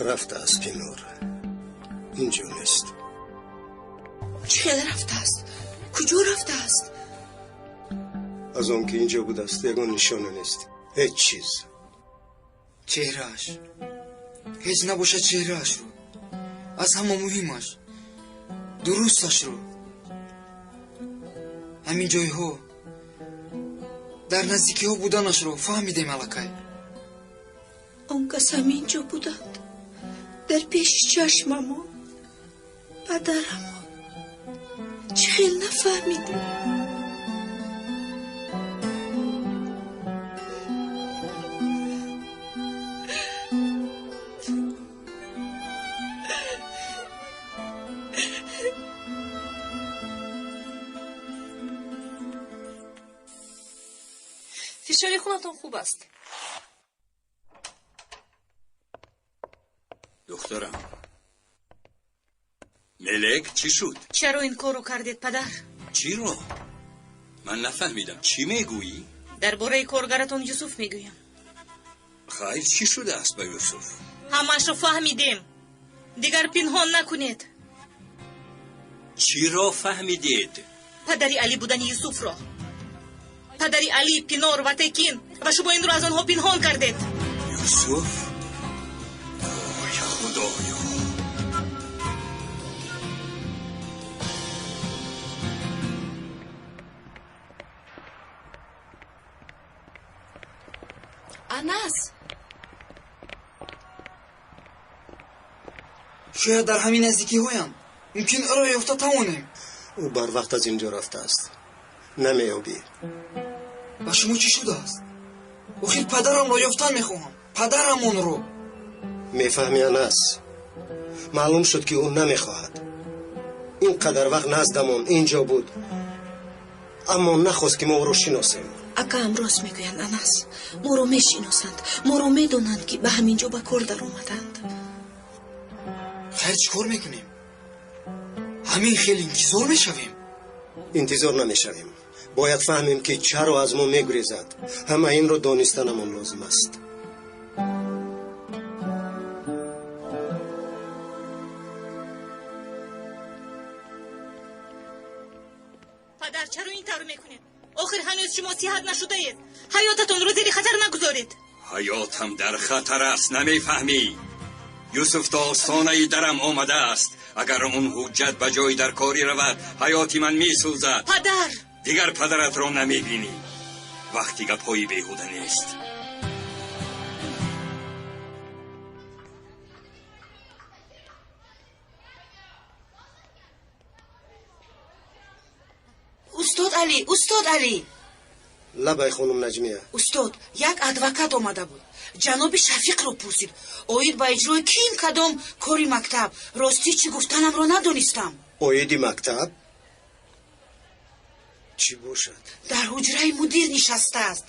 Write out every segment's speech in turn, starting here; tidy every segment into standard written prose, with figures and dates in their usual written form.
Рафтааст Пинор. Инҷо нест. Чӣ хел рафтааст? Куҷо рафтааст? Аз он ки инҷо будааст ягон нишона нест. Ҳеҷ чиз. Чеҳрааш. Ҳеҷ набошад чеҳраашро. Аз ҳама муҳимаш. Дурусташро. Ҳамин ҷойҳо. Дар наздикиҳо буданашро фаҳмидем аллакай. Он кас ҳамин ҷо буданд. Дар пеши чашмамон. Падарамон. Чӣ хел нафаҳмидем? Фишори хунатон хуб аст. Духтарам. Мелек чӣ шуд? Чаро ин корро кардед, падар? Чиро? Ман нафаҳмидам. Чӣ мегӯӣ? Дар бораи коргаратон Юсуф мегӯям. Хайр, чӣ шудааст ба Юсуф? Ҳамаашро фаҳмидем. Дигар пинҳон накунед. Чиро фаҳмидед? Падари Алӣ будани Юсуфро. Падари Алӣ, Пинор ва Текин ва шумо инро аз онҳо пинҳон кардед. Юсуф? Ой, Худоё! Анас! Шояд дар ҳамин наздикиҳоянд. Мумкин ӯро ёфта тавонем. Ӯ барвақт аз инҷо рафтааст. Намеёбӣ. Ба шумо чӣ шудааст? Охир падарамро ёфтан мехоҳам. Падарам онро. Мефаҳми, Анас. Маълум шуд, ки ӯ намехоҳад. Ин қадар вақт наздамон инҷо буд. Аммо нахост, ки мо ӯро шиносем. Акаам рост мегӯянд, Анас. Моро мешиносанд. Моро медонанд, ки ба ҳамин ҷо ба кор даромаданд. Хайр, чӣ кор мекунем? Ҳамин хел интизор мешавем? Интизор намешавем. Бояд фаҳмем, ки чаро аз мо мегурезад. Ҳама инро донистанамон лозим аст. Падар, чаро ин тавр мекунед? Охир ҳанӯз шумо сиҳат нашудаед. Ҳаётатонро зери хатар нагузоред. Ҳаётам дар хатар аст, намефаҳмӣ? Юсуф то остонаи дарам омадааст. Агар он ҳуҷҷат ба ҷои даркорӣ равад, ҳаёти ман месӯзад. Падар! Дигар падаратро намебинӣ. Вақти гапҳои беҳуда нест. Устод Алӣ, устод Алӣ! Лабай, хонум Наҷмия. Устод, як адвокат омада буд. Ҷаноби Шафиқро пурсид. Оид ба иҷрои ким кадом кори мактаб. Ростӣ чӣ гуфтанамро надонистам. Оиди мактаб? Чӣ бошад? Дар ҳуҷраи мудир нишастааст.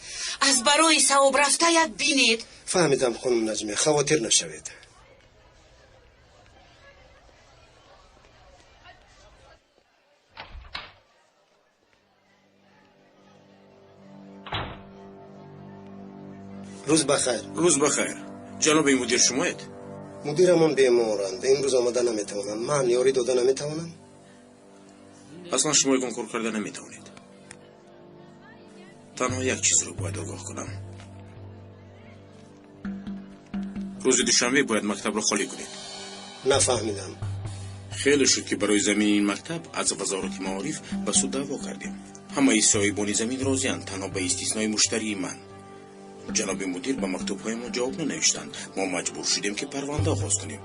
Аз барои савоб рафта як бинед. Фаҳмидам, хонум Наҷмия, хавотир нашавед. Рӯз бахайр. Рӯз бахайр. Ҷаноби мудир шумоед? Мудирамон беморанд. Имрӯз омада наметавонанд. Ман ёрӣ дода наметавонам? Аслан шумо ягон кор карда наметавонед. Танҳо як чизро бояд огоҳ кунам. Рӯзи душанбе бояд мактабро холӣ кунед. Нафаҳмидам. Хеле шуд, ки барои замини ин мактаб аз Вазорати маориф ба суд даъво кардем. Ҳамаи соҳибони замин розианд, танҳо ба истиснои муштарии ман. Ҷаноби мудир ба мактубҳоямон ҷавоб нанавиштанд. Мо маҷбур шудем, ки парванда оғоз кунем.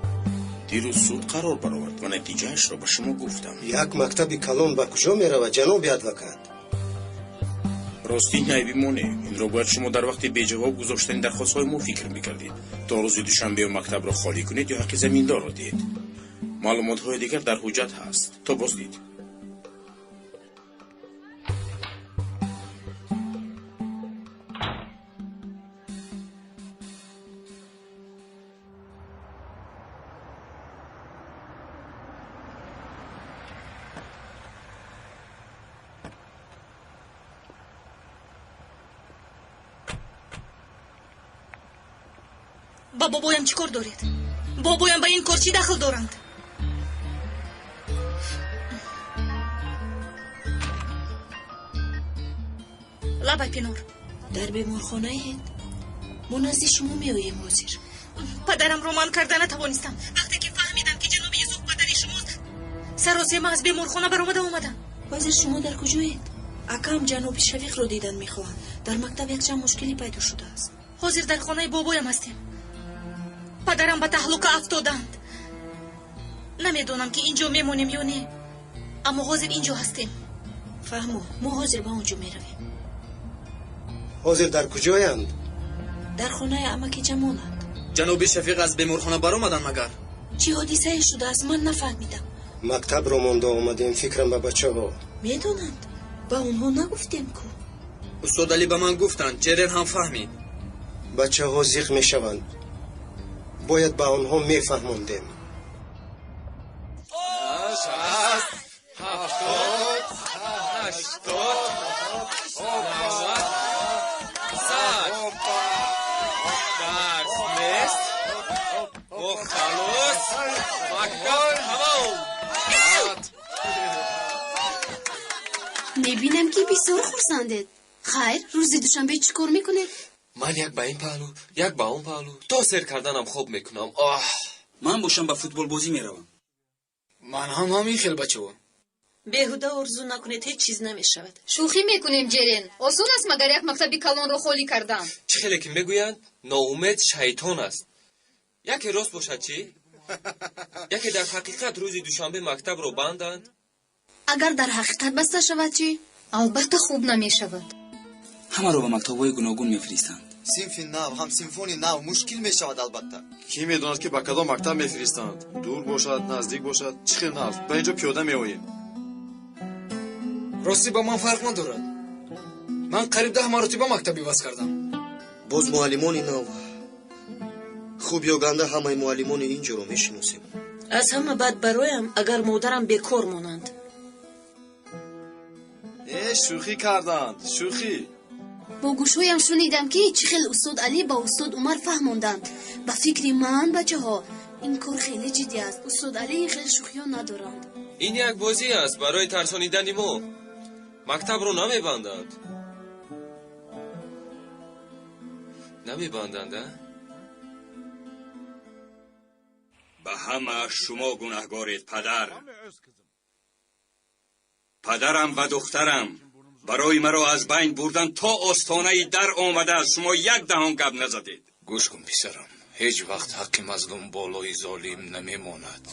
Дирӯз суд қарор баровард ва натиҷаашро ба шумо гуфтам. Як мактаби калон ба куҷо меравад, ҷаноби адвокат? Ростӣ ин айби мо не. Инро бояд шумо дар вақти беҷавоб гузоштани дархостҳои мо фикр мекардед. То рӯзи душанбе мактабро холӣ кунед ё ҳаққи заминдорро диҳед. Маълумотҳои дигар дар ҳуҷҷат ҳаст. То боздид. Ба бобоям чӣ кор доред? Бобоям ба ин кор чӣ дахл доранд? Лабай, Пинор. Дар беморхонаед? Мо назди шумо меоем ҳозир. Падарамро манъ карда натавонистам. Вақте ки фаҳмидам, ки ҷаноби Юсуф падари шумост, саросема аз беморхона баромада омадам. Ҳозир шумо дар куҷоед? Акам ҷаноби Шафиқро дидан мехоҳанд. Дар мактаб якчанд мушкилӣ пайдо шудааст. Ҳозир дар хонаи бобоям ҳастем. Падарам ба таҳлука афтоданд. Намедонам, ки ин ҷо мемонем ё не, аммо ҳозир ин ҷо ҳастем. Фаҳмо, мо ҳозир ба он ҷо меравем. Ҳозир дар куҷоянд? Дар хонаи амаки Ҷамоланд. Ҷаноби Шафиқ аз беморхона баромаданд магар? Чӣ ҳодисае шудааст, ман нафаҳмидам. Мактабро монда омадем, фикрам ба бачаҳо. Медонанд? Ба онҳо нагуфтем ку. Устод Алӣ ба ман гуфтанд, Ҷерен ҳам фаҳмид. Бачаҳо зиқ мешаванд, бояд ба онҳо мефаҳмондем. 60, 70, 80, 90, 100. Дарс нест. Мо халос, мактаб тамом. Мебинам, ки бисёр хурсандед. Хайр, рӯзи душанбе чӣ кор мекунед? Ман як ба ин паҳлӯ, як ба он паҳлӯ, то сер карданам хоб мекунам. Оҳ! Ман бошам, ба футболбозӣ меравам. Ман ҳам ҳамин хел, бачаҳо. Беҳуда орзу накунед, ҳеҷ чиз намешавад. Шӯхӣ мекунем, Ҷерен. Осон аст магар як мактаби калонро холӣ кардан? Чӣ хеле ки мегӯянд, ноумед шайтон аст. Яке рост бошад чӣ? Яке дар ҳақиқат рӯзи душанбе мактабро банданд? Агар дар ҳақиқат баста шавад чӣ? Албатта, хуб намешавад. Ҳамаро ба мактабҳои гуногун мефиристанд. Синфи нав, ҳамсинфони нав, мушкил мешавад албатта. Кӣ медонад, ки ба кадом мактаб мефиристанд? Дур бошад, наздик бошад, чӣ хел нағз, ба ин ҷо пиёда меоем. Ростӣ, ба ман фарқ надорад. Ман қариб 10 маротиба мактаб иваз кардам. Боз муаллимони нав. Хуб ё ганда, ҳамаи муаллимони ин ҷоро мешиносем. Аз ҳама бад бароям, агар модарам бекор монанд. Э, шӯхӣ карданд, шӯхӣ. Бо гӯшҳоям шунидам, ки чӣ хел устод Алӣ ба устод Умар фаҳмонданд. Ба фикри ман, бачаҳо, ин кор хеле ҷиддӣ аст. Устод Алӣ ин хел шӯхиҳо надоранд. Ин як бозӣ аст барои тарсонидани мо. Мактабро намебанданд, намебанданд, а? Ба ҳама шумо гунаҳгоред, падар. Падарам ва духтарам барои маро аз байн бурдан то остонаи дар омада, шумо як даҳон гап назадед. Гӯш кун, писарам, ҳеҷ вақт ҳаққи мазлум болои золим намемонад,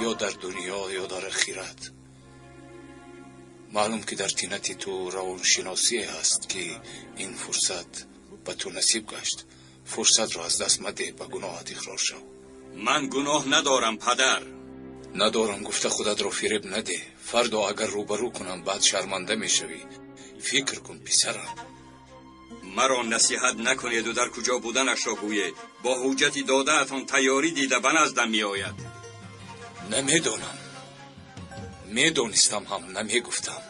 ё дар дунё, ё дар ахират. Маълум, ки дар тинати ту равоншиносие ҳаст, ки ин фурсат ба ту насиб гашт. Фурсатро аз даст мадеҳ, ба гуноҳат иқрор шав. Ман гуноҳ надорам, падар. Надорам гуфта худатро фиреб надеҳ. Фардо агар рӯбарӯ кунам, баъд шарманда мешавӣ. Фикр кун, писарам. Маро насиҳат накунеду дар куҷо буданашро гӯед. Бо ҳуҷҷати додаатон тайёрӣ дида ба наздам меояд. Намедонам. Медонистам ҳам, намегуфтам.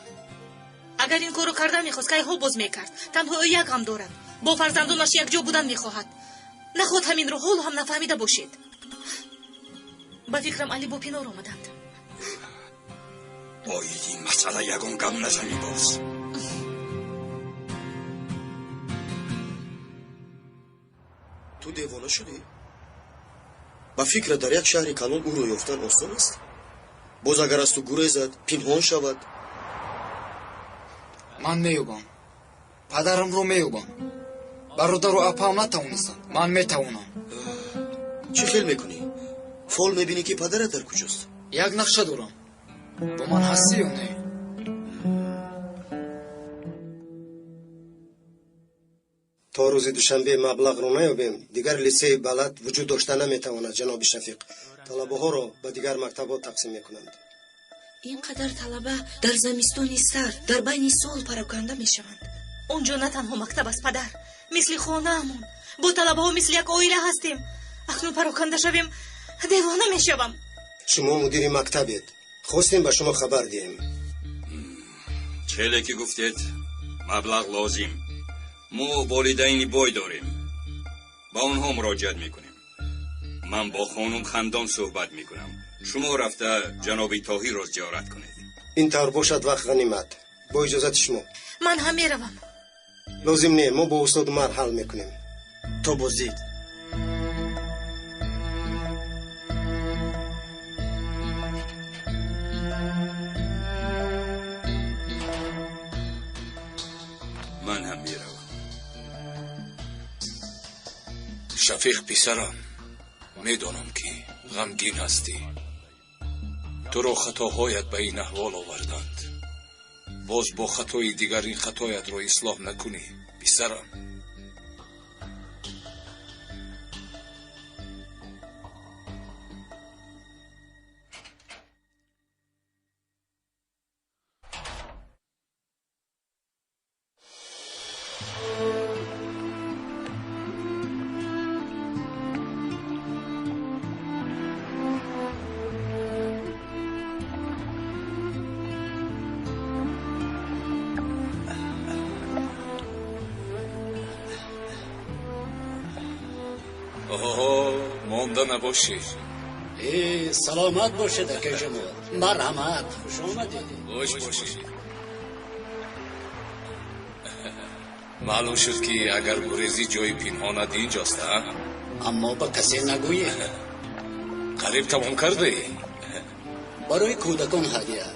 Агар ин корро карда мехост, кайҳо боз мекард. Танҳо ӯ як ғам дорад: бо фарзандонаш якҷо будан мехоҳад. Наход ҳаминро ҳоло ҳам нафаҳмида бошед. Ба фикрам, Али бо Пинор омаданд. Оид ин масъала ягон гап назанӣ боз. Ту девона шудӣ? Ба фикра, дар як шаҳри калон ӯро ёфтан осон аст? Боз агар аз ту гурезад, пинҳон шавад? Ман меёбам, падарамро меёбам. Бародару апаам натавонистанд, ман метавонам. Чӣ хел мекунӣ? Фол мебинӣ, ки падарат дар куҷост? Як нақша дорам. Бо ман ҳастӣ ё не? То рӯзи душанбе маблағро наёбем, дигар литсеи Балад вуҷуд дошта наметавонад, ҷаноби Шафиқ. Талабаҳоро ба дигар мактабҳо тақсим мекунанд. Ин қадар талаба дар замистони сард, дар байни сол пароканда мешаванд. Он ҷо на танҳо мактаб аст, падар, мисли хонаамон. Бо талабаҳо мисли як оила ҳастем. Акнун пароканда шавем, девона мешавам. Шумо мудири мактабед, хостем ба шумо хабар диҳем. Хеле ки гуфтед, маблағ лозим. Мо волидайни бой дорем, ба онҳо муроҷиат мекунем. Ман бо хонум Хандон суҳбат мекунам. Шумо рафта ҷаноби Тоҳирро зиёрат кунед. Ин тавр бошад, вақт ғанимат. Бо иҷозати шумо. Ман ҳам меравам. Лозим не, мо бо устод Умар ҳал мекунем. То боздид. Ман ҳам меравам. Шафиқ, писарам, медонам, ки ғамгин ҳастӣ. Туро хатоҳоят ба ин аҳвол оварданд. Боз бо хатои дигар ин хатоятро ислоҳ накунӣ, писарам. Оҳо, монда набошӣ. Э, саломат бошед, акаи Ҷамол, марҳамат, хуш омадед. Хуш бошӣ. Маълум шуд, ки агар гурезӣ, ҷои пинҳонат инҷост, а? Аммо ба касе нагӯед. Қариб тамом кардаӣ. Барои кӯдакон ҳадя.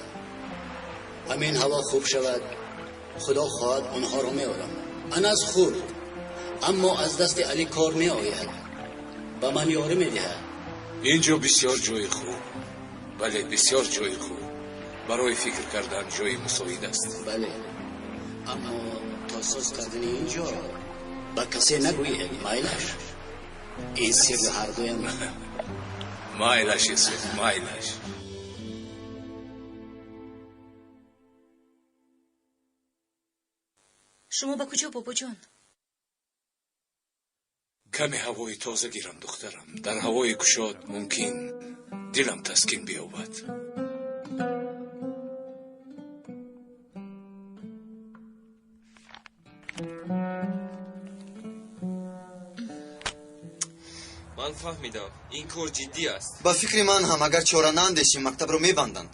Ҳамин ҳаво хуб шавад, худо хоҳад, онҳоро меорам. Анас хурд, аммо аз дасти Али кор меояд, ба ман ёрӣ медиҳад. Инҷо бисёр ҷои хуб, бале, бисёр ҷои хуб. Барои фикр кардан ҷои мусоид аст. Бале, аммо то соз кардани ин ҷо ба касе нагӯед, майлаш? Ин сирри ҳардуям. Майлаш, Юсуф, майлаш. Шумо ба куҷо, бобоҷон? Каме ҳавои тоза гирам, духтарам. Дар ҳавои кушод мумкин дилам таскин биёбад. Ман фаҳмидам, ин кор ҷиддӣ аст. Ба фикри ман ҳам, агар чора наандешем, мактабро мебанданд.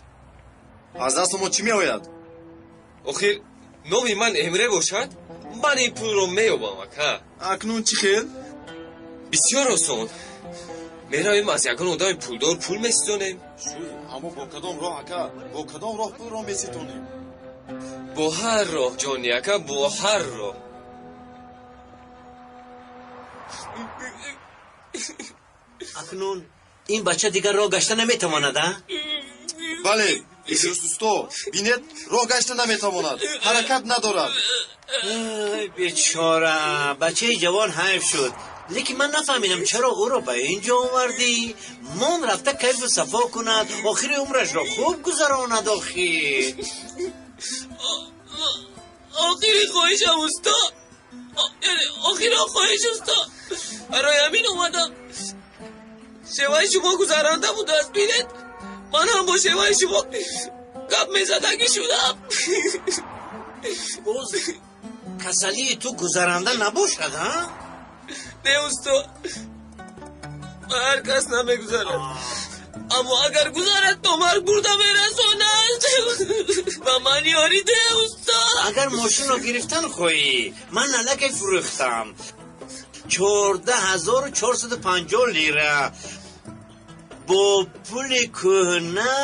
Аз дасти мо чӣ меояд? Охир номи ман Эмре бошад, ман ин пулро меёбам, ака. Акнун чӣ хел? Бисёр осон. Меравем, аз ягон одами пулдор пул меситонем. Аммо бо кадом роҳ, ака? Бо кадом роҳ пулро меситонем? Бо ҳар роҳ, ҷони ака, бо ҳар роҳ. Акнун ин бача дигар роҳ гашта наметавонад, а? Бале, Идрис усто, бинед, роҳ гашта наметавонад, ҳаракат надорад. Бечора бачаи ҷавон ҳайф шуд. Лекин ман нафаҳмидам, чаро ӯро ба ин ҷо овардӣ? Мон рафта кайфу сафо кунад, охири умрашро хуб гузаронад. Охир Охири хоҳишам, усто, яъне охиро хоҳиш, усто. Барои ҳамин омадам. Шеваи шумо гузаранда будааст, бинед, ман ҳам бо шеваи шумо гап мезадагӣ шудам. Боз касалии ту гузаранда набошад, а? Не, усто, ба ҳар кас намегузарад, аммо агар гузарад, то марг бурда мерасонад. Ба ман ёрӣ деҳ, усто. Агар мошинро гирифтан хоҳӣ, ман аллакай фурӯхтам, 14 450 лира. Бо пули кӯҳна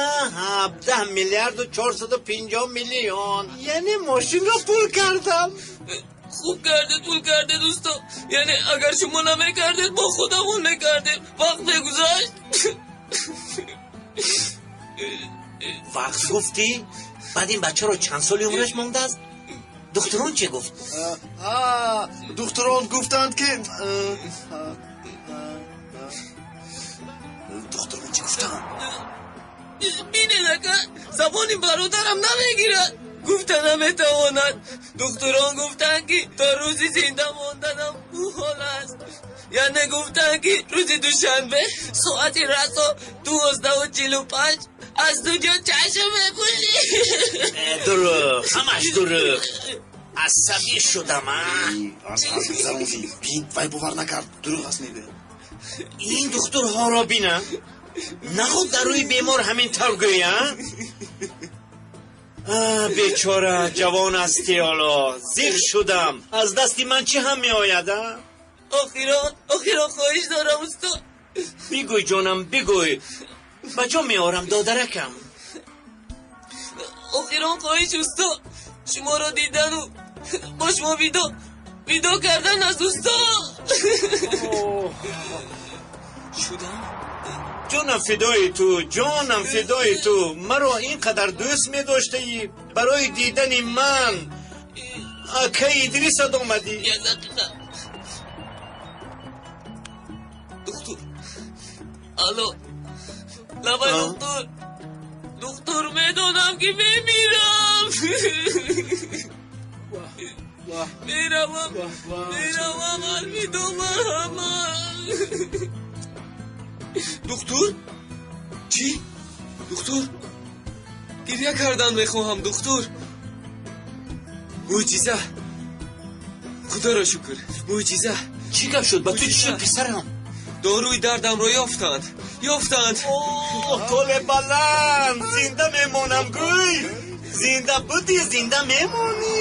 17 миллиарду 450 миллион. Яъне мошинро пул кардам. Хуб кардед, пул кардед, усто. Яъне агар шумо намекардед, бо худамон мекардем, вақт мегузашт. Вақт гуфтӣ? Баъд ин бачаро чанд соли умраш мондааст? Духтурон чӣ гуфт? Духтурон гуфтанд, ки, духтурон чӣ гуфтанд? Бинед, ака, забони бародарам намегирад, гуфта наметавонад. Духтурон гуфтанд, ки то рӯзи зинда монданам муҳол аст. Яъне гуфтанд, ки рӯзи душанбе соати расо 12:45 аз дунё чашм мепӯшӣ. Дурӯғ, ҳамаш дурӯғ. Асабӣ шудам, а? Аз гузарондӣ, бин, вай бовар накард, дурӯғ аст мегӯяд. Ин духтурҳоро бинам, наход дар рӯи бемор ҳамин тавр гӯянд. Бечора, ҷавон ҳастӣ, ҳоло зиқ шудам. Аз дасти ман чӣ ҳам меояд, а? Охирон, охирон хоҳиш дорам, устод. Бигӯй, ҷонам, бигӯй, ба ҷо меорам, додаракам. Охирон хоҳиш, устод, шуморо дидану бо шумо видо кардан аст, устод. Шудам. Ҷонам фидои ту, ҷонам фидои ту. Маро ин қадар дӯст медоштаӣ, барои дидани ман акаи Идрисат омадӣ. Як дақиқа, духтур. Алло, лабай, духтур. Духтур, медонам ки мемирам. Меравам, меравам, алвидо, ҳама. Духтур, чӣ? Духтур, гиря кардан мехоҳам, духтур. Мӯъҷиза, худоро шукр, мӯъҷиза. Чӣ гап шуд? Ба ту чӣ шуд, писарам? Доруи дардамро ёфтанд, ёфтанд. Толе баланд, зинда мемонам, гӯй. Зинда будӣ, зинда мемонӣ.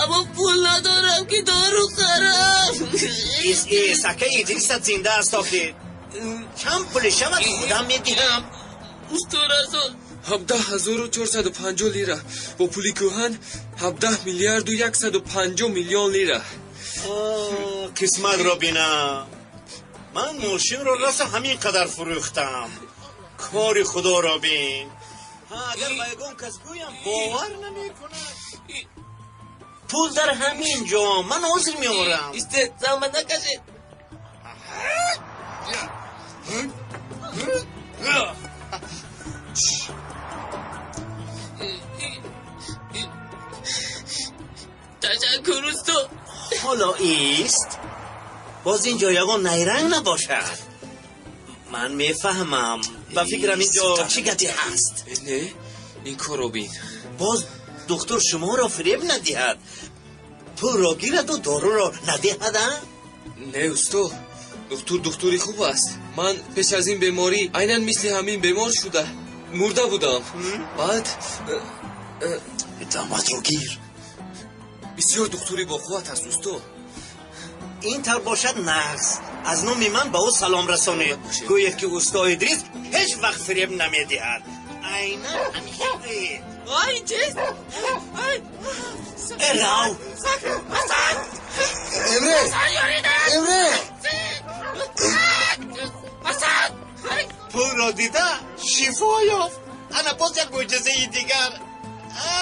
Аммо пул надорам ки дору харам. Ис, ис, акаи Идрисат зинда аст охир. Чанд пули шавад, худам медиҳам. Устод Расул, 17,450 лира, бо пули кӯҳан 17 миллиарду 150 миллион лира. Қисматро бинам, ман мошинро расо ҳамин қадар фурӯхтам. Кори худоро бин. Агар ба ягон кас гӯям, бовар намекунад. Пул дар ҳамин ҷо, ман ҳозир меорам. Истед, заҳмат накашед. Ташаккур, устод. Ҳоло ист, боз ин ҷо ягон найранг набошад. Ман мефаҳмам, ба фикрам ин ҷо чӣ гапе ҳаст. Не, ин корро бин. Боз духтур шуморо фиреб надиҳад, пулро гираду доруро надиҳад, а? Не, устод, духтур духтури хуб аст. Ман пеш аз ин беморӣ айнан мисли ҳамин бемор шуда мурда будам. Баъд Даматро гир. Бисёр духтури боқувват аст, устод. Ин тавр бошад, нағз. Аз номи ман ба ӯ салом расонед, гӯед ки усто Идрис ҳеҷ вақт фиреб намедиҳад. Айнан ҳамин гӯед. Ай, чист? Э, рав. Эмре, Эмре! Пулро дида шифо ёфт. Ана боз як мӯъҷизаи дигар. А?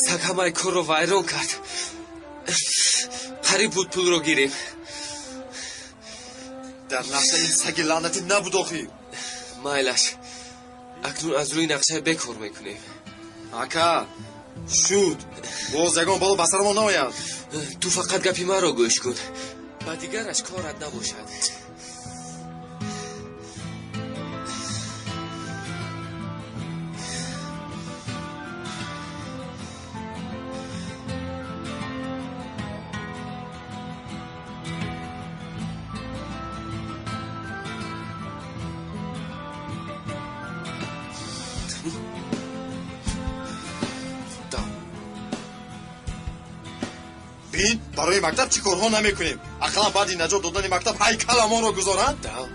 Саг ҳамаи корро вайрон кард. Қариб буд пулро гирем. Дар нақша ин саги лаънатӣ набуд охир. Майлаш, акнун аз рӯи нақша бекор мекунем. Ака, шуд, боз ягон бало ба сарамон наояд. Ту фақат гапи маро гӯш кун, ба дигараш корат набошад. Бин, барои мактаб чӣ корҳо намекунем. Ақаллан баъди наҷот додани мактаб ҳайкаламонро гузоранд. Дав.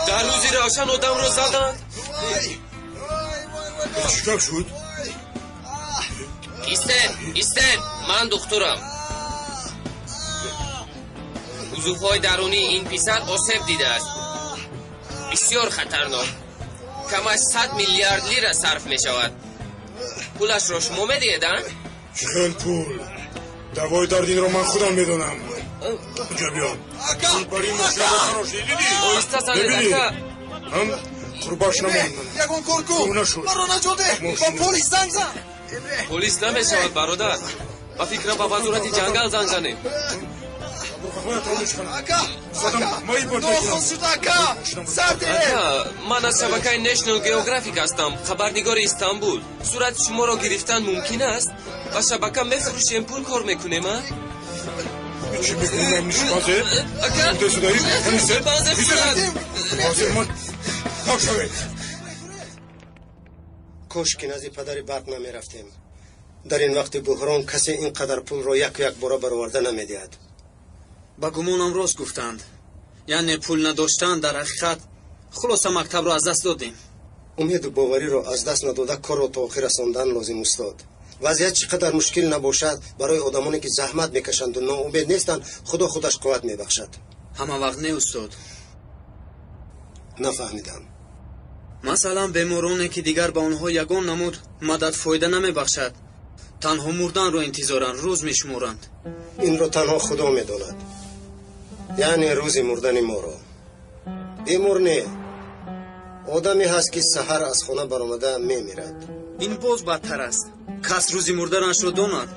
Дар рӯзи равшан одамро заданд. Чӣ гап шуд? Истед, истед, ман духтурам. Узвҳои дарунии ин писар осеб дидааст, бисёр хатарнок. Камаш 100 миллиард лира сарф мешавад. Пулашро шумо медиҳед, а? Чӣ хел пул? Давои дарди инро ман худам медонам. Инҷа биё. Бари мошина. Оҳиста занед, ака. Ҳам қурбаш намонд. Ягон кор кун, Кӯҳна шуд. маро наҷот деҳ, ба полис занг зан. Полис намешавад, бародар. Ба фикрам, ба вазорати ҷангал занг занем. Ака, ман аз шабакаи National Geographic ҳастам, хабарнигори Истанбул. Сурати шуморо гирифтан мумкин аст? Ба шабака мефурӯшем, пул кор мекунем, а? Ака, Кош ки назди падари Барқ намерафтем. Дар ин вақти буҳрон касе ин қадар пулро яку якбора бароварда намедиҳад. Ба гумонам, рост гуфтанд, яъне пул надоштан дар ҳақиқат. Хулоса, мактабро аз даст додем. Умеду бовариро аз даст надода, корро то охир расондан лозим, устод. Вазъият чӣ қадар мушкил набошад, барои одамоне ки заҳмат мекашанду ноумед нестанд, Худо худаш қувват мебахшад. Ҳама вақт не, устод. Нафаҳмидам. Масалан, бемороне, ки дигар ба онҳо ягон намуд мадад фоида намебахшад, танҳо мурданро интизоранд, рӯз мешуморанд. Инро танҳо Худо медонад, яъне рӯзи мурдани моро. Бемор не, одаме ҳаст, ки саҳар аз хона баромада мемирад. Ин боз бадтар аст. Кас рӯзи мурданашро донад,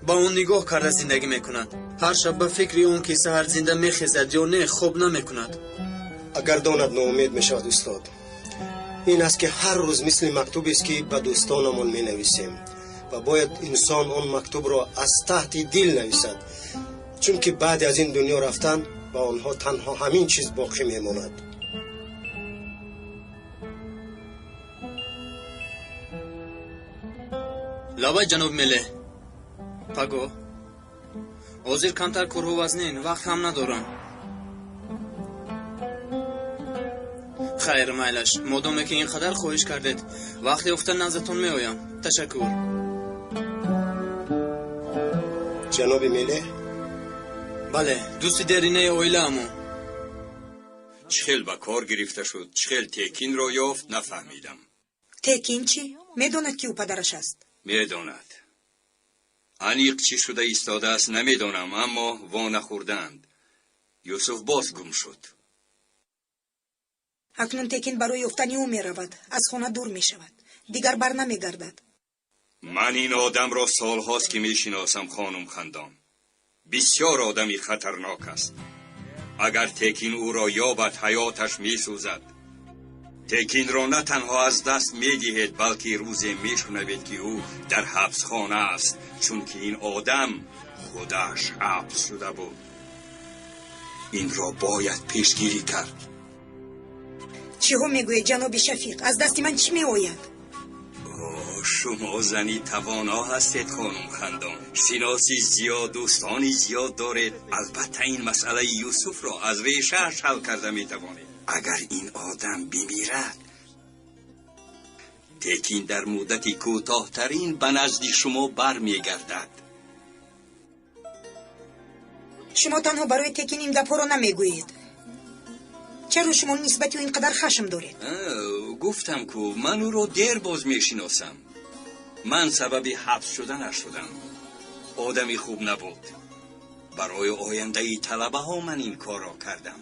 ба он нигоҳ карда зиндагӣ мекунад, ҳар шаб ба фикри он ки саҳар зинда мехезад ё не, хоб намекунад. Агар донад, ноумед мешавад, устод. Ин аст, ки ҳар рӯз мисли мактубест, ки ба дӯстонамон менависем, ва бояд инсон он мактубро аз таҳти дил нависад, чунки баъди аз ин дунё рафтан ба онҳо танҳо ҳамин чиз боқӣ мемонад. Лабай, ҷаноби Меле. Паго, ҳозир камтар корҳо вазнин, вақт ҳам надорам. Хайр, майлаш, модоме ки ин қадар хоҳиш кардед, вақт ёфта наздатон меоям. Ташаккур. Ҷаноби Меле? Бале, дӯсти деринаи оилаамон. Чӣ хел ба кор гирифта шуд, чӣ хел Текинро ёфт, нафаҳмидам. Текин чӣ? Медонад, ки ӯ падараш аст? Медонад. Аниқ чӣ шуда истодааст, намедонам, аммо во нахӯрдаанд. Юсуф боз гум шуд. Акнун Текин барои ёфтани ӯ меравад, аз хона дур мешавад, дигар бар намегардад. Ман ин одамро солҳост, ки мешиносам, хонум Хандон. Бисёр одами хатарнок аст. Агар Текин ӯро ёбад, ҳаёташ месӯзад. Текинро на танҳо аз даст медиҳед, балки рӯзе мешунавед, ки ӯ дар ҳабсхона аст, чунки ин одам худаш ҳабс шуда буд. Инро бояд пешгирӣ кард. Чиҳо мегӯед, ҷаноби Шафиқ? Аз дасти ман чӣ меояд? Шумо зани тавоно ҳастед, хонум Хандон. Шиноси зиёд, дӯстони зиёд доред. Албатта, ин масъалаи Юсуфро аз решааш ҳал карда метавонед. Агар ин одам бимирад, Текин дар муддати кӯтоҳтарин ба назди шумо бармегардад. Шумо танҳо барои Текин ин гапҳоро намегӯед. Чаро шумо нисбати ӯ ин қадар хашм доред? Гуфтам ку, ман ӯро дер боз мешиносам. Ман сабаби ҳабс шуданаш шудам. Одами хуб набуд. Барои ояндаи талабаҳо ман ин корро кардам.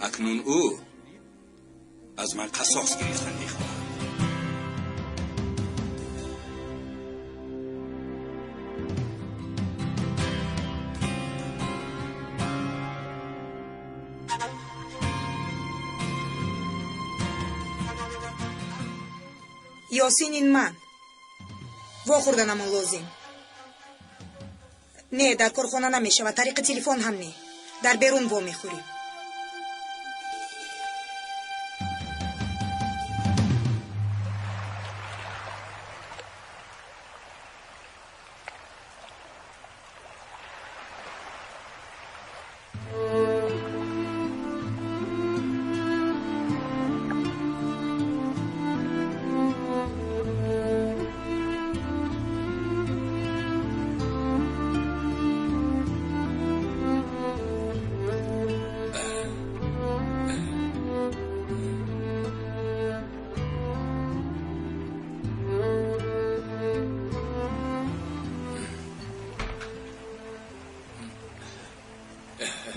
Акнун ӯ аз ман қасос гирифтан мехоҳад. Ёсин, ин ман. Вохӯрданамон лозим. Не, дар корхона намешавад, тариқи телефон ҳам не, дар берун вомехӯрем.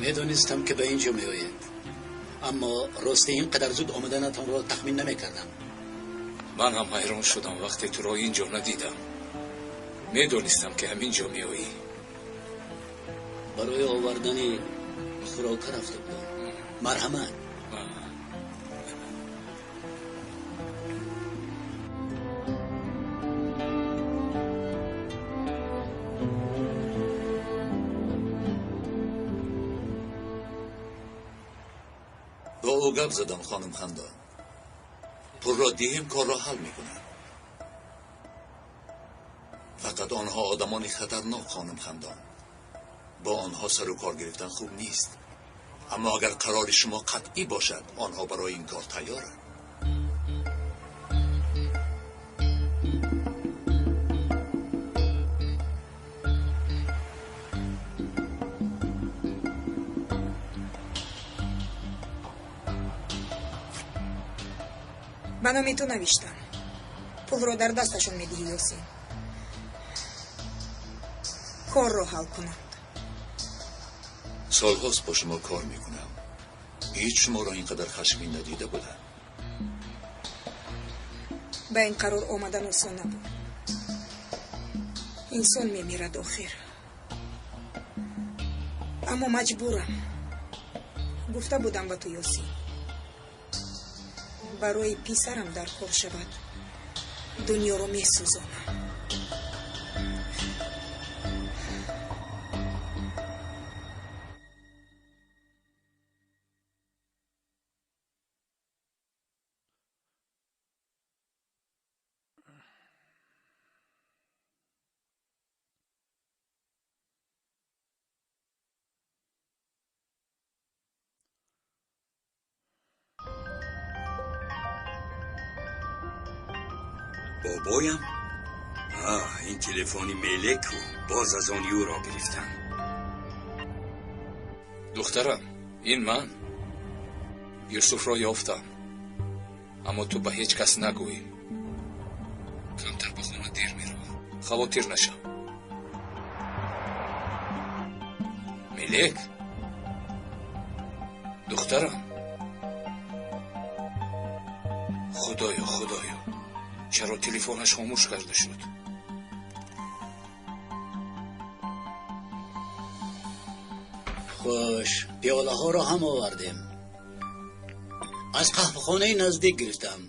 Медонистам, ки ба ин ҷо меоед, аммо рости ин қадар зуд омаданатонро тахмин намекардам. Ман ҳам ҳайрон шудам, вақте туро ин ҷо надидам. Медонистам, ки ҳамин ҷо меоӣ. Барои овардани хӯрока рафта будам. Марҳамат. Бо ӯ гап задам, хонум Хандон. Пулро диҳем, корро ҳал мекунанд. Фақат онҳо одамони хатарнок, хонум Хандон. Бо онҳо сару кор гирифтан хуб нест. Аммо агар қарори шумо қатъӣ бошад, онҳо барои ин кор тайёранд. Ба номи ту навиштам. Пулро дар дасташон медиҳӣ, Ёсин. Корро ҳал кунанд. Солҳост бо шумо кор мекунам. Ҳеҷ шуморо ин қадар хашмин надида будам. Ба ин қарор омадан осон набуд. Инсон мемирад охир. Аммо маҷбурам. Гуфта будам ба ту, Ёсин. Барои писарам дар кор шавад, дунёро месӯзонам. Бобоям? Ин телефони Мелеку боз аз он юро гирифтам. Духтарам, ин ман Юсуфро ёфтам, аммо ту ба ҳеҷ кас нагӯй. Камтар ба хона дер меравам, хавотир нашав. Мелек, духтарам. Худоё, худоё, чаро телефонаш хомӯш карда шуд? Хуш, пиёлаҳоро ҳам овардем. Аз қаҳвахонаи наздик гирифтам.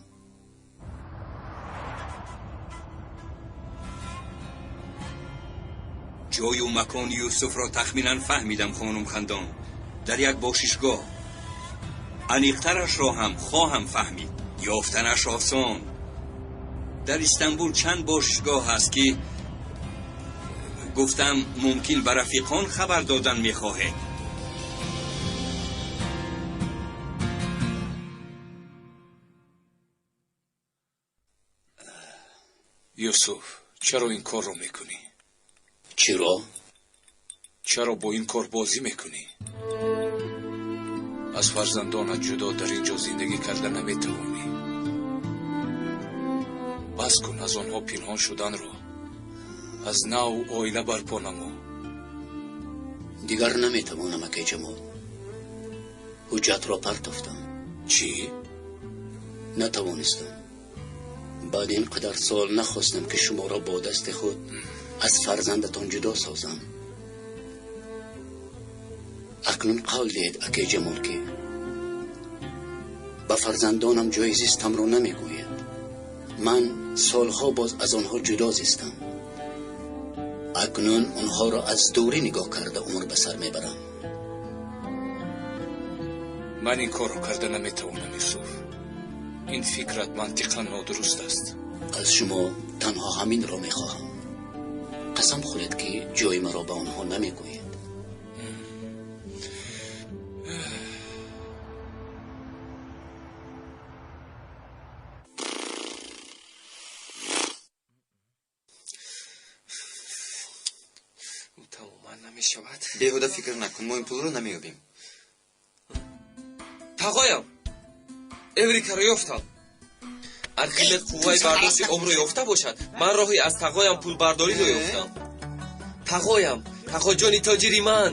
Ҷою макони Юсуфро тахминан фаҳмидам, хонум Хандон. Дар як бошишгоҳ. Аниқтарашро ҳам хоҳам фаҳмид. Ёфтанаш осон. Дар Истанбул чанд бошишгоҳ ҳаст, ки гуфтам мумкин ба рафиқон хабар додан мехоҳед. Юсуф, чаро ин корро мекунӣ? Чиро? Чаро бо ин кор бозӣ мекунӣ? Аз фарзандонат ҷудо дар ин ҷо зиндагӣ карда наметавонӣ. Бас кун аз онҳо пинҳон шуданро. Аз нав оила барпо намо. Дигар наметавонам, акай Ҷамол. Ҳуҷҷатро партофтам. Чӣ? Натавонистам. Баъд ин қадар сол нахостам, ки шуморо бо дасти худ аз фарзандатон ҷудо созам. Акнун қавл диҳед, акай Ҷамол, ки ба фарзандонам ҷои зистамро намегӯяд. Ман солҳо боз аз онҳо ҷудо зистам. Акнун онҳоро аз дурӣ нигоҳ карда умр ба сар мебарам. Ман ин корро карда наметавонам, Юсуф. Ин фикрат мантиқан нодуруст аст. Аз шумо танҳо ҳаминро мехоҳам. Қасам хӯред, ки ҷои маро ба онҳо намегӯед. Тамоман намешавад. Беҳуда фикр накун, мо ин пулро намеёбем. Тағоям, эврикаро ёфтам. Архимед қувваи бардошти обро ёфта бошад, ман роҳи аз тағоям пулбардориро ёфтам. Тағоям, тағоҷони тоҷири ман.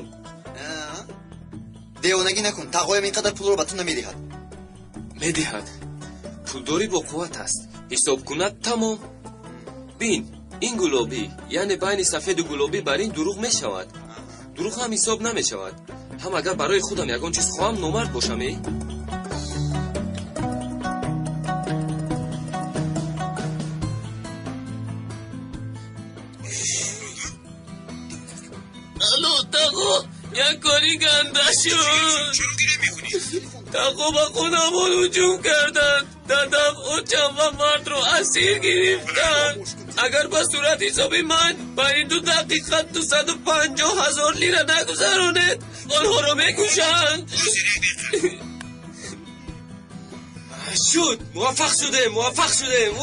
Девонагӣ накун, тағоям ин қадар пулро ба ту намедиҳад. Медиҳад. Пулдорӣ бо қувват аст. Ҳисоб кунад, тамом. Бин, Ин гулобӣ, яъне байни сафеду гулобӣ бар ин дурӯғ мешавад. Дурӯғ ҳам ҳисоб намешавад. Ҳам агар барои худам ягон чиз хоҳам, номард бошам, э? Алло, тағо, як кори ганда шуд. Тағо, ба хонамон ҳуҷум карданд. Дадам, очам ва мардро асир гирифтанд. Агар ба сурати ҳисоби ман ба ин 2 дақиқа 250 000 лира нагузаронед, онҳоро мекушанд. Шуд, муваффақ шудем, муваффақ шудем.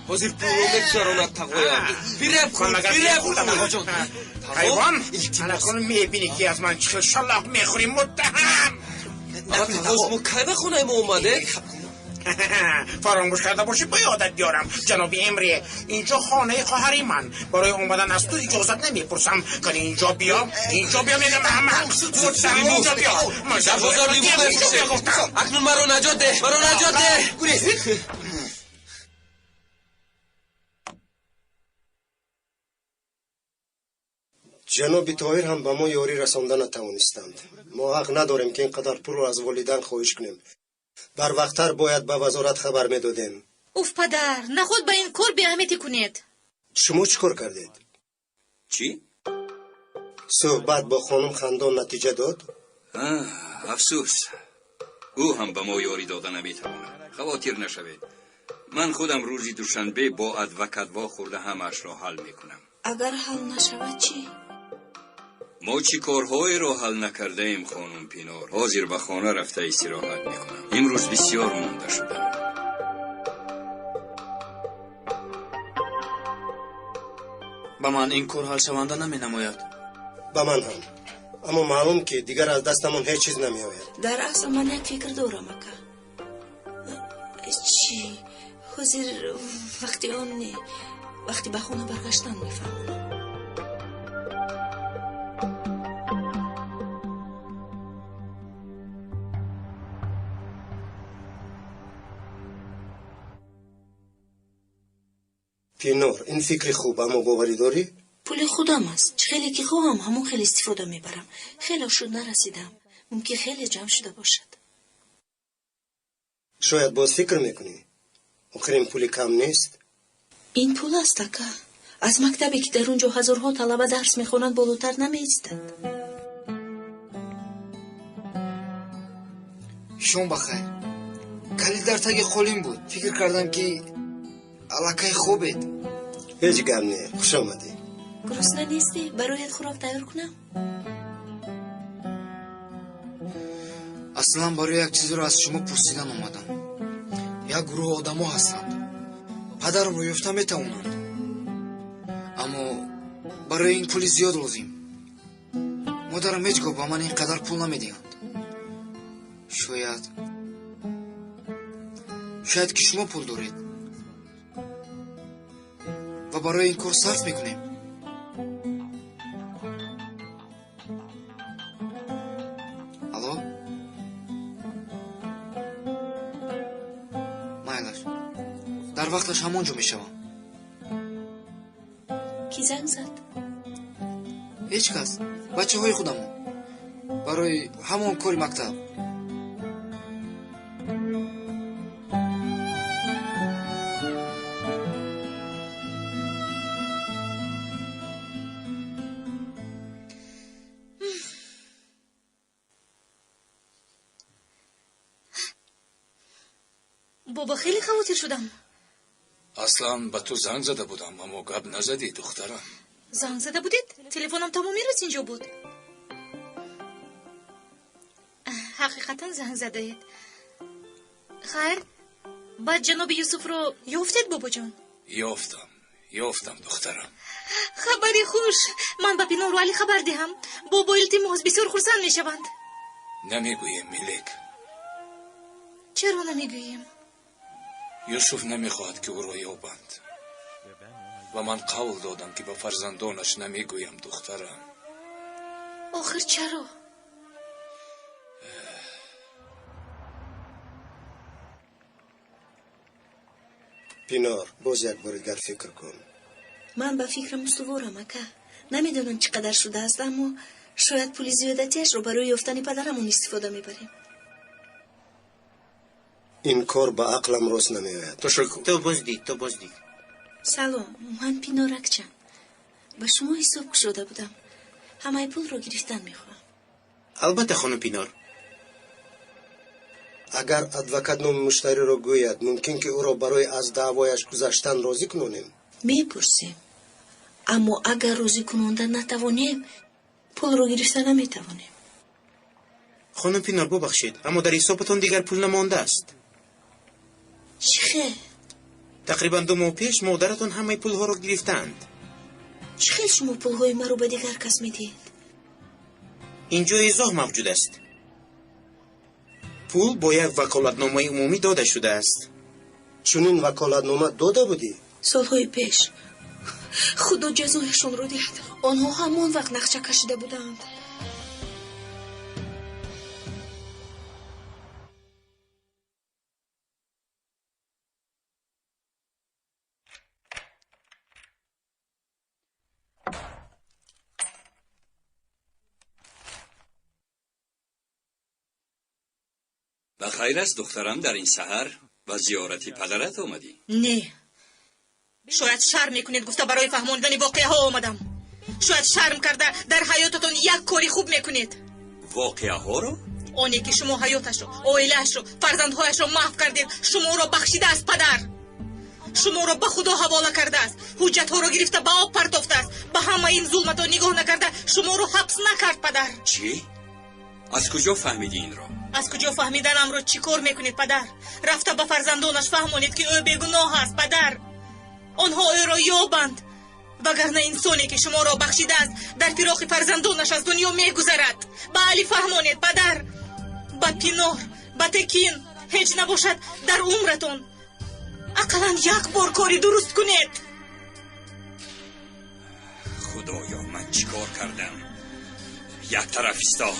Ҳозир пулро мегузаронад тағоям. Фиреб хӯрд, фиреб хӯрд, тағоҷон. Ҳайвон, анакун мебинӣ, ки аз ман чӣ хел шалоқ мехӯрӣ, муттаҳам. Ама тағо, шумо кай ба хонаи мо омадед? Фаромӯш карда бошӣ, ба ёдат биёрам. Ҷаноби Эмре, инҷо хонаи хоҳари ман. Барои омадан аз ту иҷозат намепурсам. Кани инҷо биё, инҷо биё, мегам, аҳмақ. Муттаҳам, инҷо биё. Дар бозор либос мефурӯшем. Акнун маро наҷот деҳ, маро наҷот деҳ. Ҷаноби Тоҳир ҳам ба мо ёрӣ расонда натавонистанд. Мо ҳақ надорем, ки ин қадар пулро аз волидан хоҳиш кунем. Барвақттар бояд ба вазорат хабар медодем. Уф, падар, наход ба ин кор беаҳамиятӣ кунед. Шумо чӣ кор кардед? Чӣ? Суҳбат бо хонум Хандон натиҷа дод? Афсӯс, ӯ ҳам ба мо ёрӣ дода наметавонад. Хавотир нашавед. Ман худам рӯзи душанбе бо адвокат вохӯрда ҳамаашро ҳал мекунам. Агар ҳал нашавад чӣ? Мо чӣ корҳоеро ҳал накардаем, хонум Пинор? Ҳозир ба хона рафта истироҳат мекунам. Имрӯз бисёр монда шудам. Ба ман ин кор ҳалшаванда наменамояд. Ба ман ҳам. Аммо маълум, ки дигар аз дастамон ҳеҷ чиз намеояд. Дар асл ман як фикр дорам, ака. Чӣ? Ҳозир вақти он не. Вақти ба хона баргаштан мефаҳмонам. Пинор, ин фикри хуб, аммо боварӣ дорӣ? Пули худам аст. Чӣ хеле ки хоҳам, ҳамон хеле истифода мебарам. Хеле шуд нарасидам. Мумкин хеле ҷамъ шуда бошад. Шояд боз фикр мекунӣ. Охир ин пули кам нест. Ин пул аст, ака. Аз мактабе, ки дар он ҷо ҳазорҳо талаба дарс мехонанд, болотар намеистад. Шом бахайр. Калид дар таги қолин буд. Фикр кардам, ки аллакай хобед. Ҳеҷ гап не, хуш омадӣ. Гурусна нестӣ? Бароят хӯрок тайёр кунам? Аслан барои як чизеро аз шумо пурсидан омадам. Як гурӯҳ одамо ҳастанд. Падарамро ёфта метавонанд. Аммо барои ин пули зиёд лозим. Модарам ҳеҷ гоҳ ба ман ин қадар пул намедиҳанд. Шояд ки шумо пул доред ва барои ин кор сарф мекунем. Алло? Майлаш. Дар вақташ ҳамон ҷо мешавам. Кӣ занг зад? Ҳеҷ кас. Бачаҳои худамон. Барои ҳамон кори мактаб. Бобо, хеле хавотир шудам. Аслан ба ту занг зада будам, аммо гап назадӣ, духтарам. Занг зада будед? Телефонам тамоми рӯз инҷо буд. Ҳақиқатан занг задаед. Хайр, баъд ҷаноби Юсуфро ёфтед, бобоҷон? Ёфтам, ёфтам, духтарам. Хабари хуш. Ман ба Пинору Али хабар диҳам. Бобо, илтимос, бисёр хурсанд мешаванд. Намегӯем, Милек. Чаро намегӯем? Юсуф намехоҳад, ки ӯро ёбанд. Ва ман қавл додам, ки ба фарзандонаш намегӯям, духтарам. Охир чаро? Пинор, боз як бори дигар фикр кун. Ман ба фикрам устуворам, ака. Намедонам чӣ қадар шудааст, аммо шояд пули зиёдатиашро барои ёфтани падарамон истифода мебарем. Ин кор ба ақлам рост намеояд. Ташаккур. То боздид, то боздид. Салом, ман Пиноракчам. Ба шумо ҳисоб кушода будам. Ҳамаи пулро гирифтан мехоҳам. Албатта, хонум Пинор. Агар адвокат номи муштариро гӯяд, мумкин ки ӯро барои аз даъвояш гузаштан розӣ кунонем? Мепурсем, аммо агар розӣ кунонда натавонем, пулро гирифта наметавонем. Хонум Пинор, бубахшед, аммо дар ҳисобатон дигар пул намондааст. Чӣ хел? Тақрибан 2 моҳ пеш модаратон ҳамаи пулҳоро гирифтаанд. Чӣ хел шумо пулҳои маро ба дигар кас медиҳед? Инҷо изоҳ мавҷуд аст. Пул бо як ваколатномаи умумӣ дода шудааст. Чунин ваколатнома дода будӣ? Солҳои пеш. Худо ҷазояшонро диҳад. Онҳо ҳамон вақт нақша кашида буданд. Ба хайр аст, духтарам, дар ин саҳар ба зиёрати падарат омадӣ? Не, шояд шарм мекунед гуфта барои фаҳмондани воқеаҳо омадам. Шояд шарм карда дар ҳаётатон як кори хуб мекунед. Воқеаҳоро? Оне ки шумо ҳаёташро, оилаашро, фарзандҳояшро маҳв кардед, шуморо бахшидааст падар. Шуморо ба Худо ҳавола кардааст, ҳуҷҷатҳоро гирифта ба об партофтааст. Ба ҳамаи ин зулматон нигоҳ накарда шуморо ҳабс накард падар. Чӣ? Аз куҷо фаҳмидӣ инро? Аз куҷо фаҳмиданамро чӣ кор мекунед, падар? Рафта ба фарзандонаш фаҳмонед, ки ӯ бегуноҳ аст, падар. Онҳо ӯро ёбанд, вагарна инсоне ки шуморо бахшидааст дар фироқи фарзандонаш аз дунё мегузарад. Ба Али фаҳмонед, падар, ба Пинор, ба Текин. Ҳеҷ набошад дар умратон ақаллан як бор кори дуруст кунед. Худоё, ман чӣ кор кардам? Як тараф исто.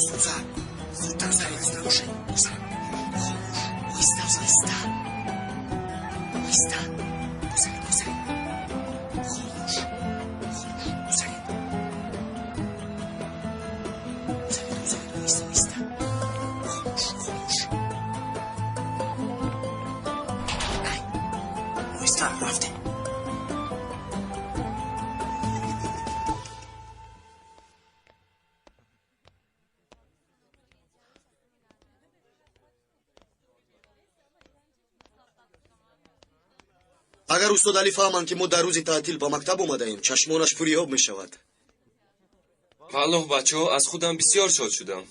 Сузан, зудтар гузаред, гузар. Хомӯш, оҳиста, оҳиста, оҳиста, гузаред, гузаред. Хомӯш, хомӯш, гузаред, гузаред, гузаред, оҳиста, оҳиста, хомӯш, хомӯш. Ай, оҳиста, рафтем. Агар устод Али фаҳманд, ки мо дар рӯзи таътил ба мактаб омадаем, чашмонаш пури об мешавад. Валлоҳ, бачаҳо, аз худам бисёр шод шудам.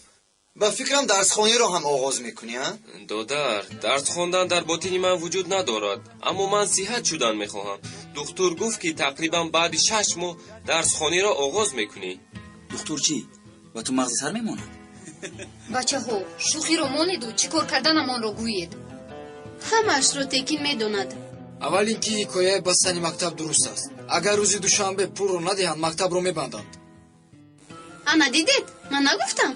Ба фикрам, дарсхониро ҳам оғоз мекунӣ, а? Додар, дарс хондан дар ботини ман вуҷуд надорад, аммо ман сиҳат шудан мехоҳам. Духтур гуфт, ки тақрибан баъди 6 моҳ дарсхониро оғоз мекунӣ. Духтур чӣ? Ба ту мағзи сар мемонад? Бачаҳо, шӯхиро монеду чӣ кор карданамонро гӯед. Ҳамаашро Текин медонад. Аввал ин ки ҳикояи бастани мактаб дуруст аст. Агар рӯзи душанбе пулро надиҳанд, мактабро мебанданд. Ана дидед, ман нагуфтам.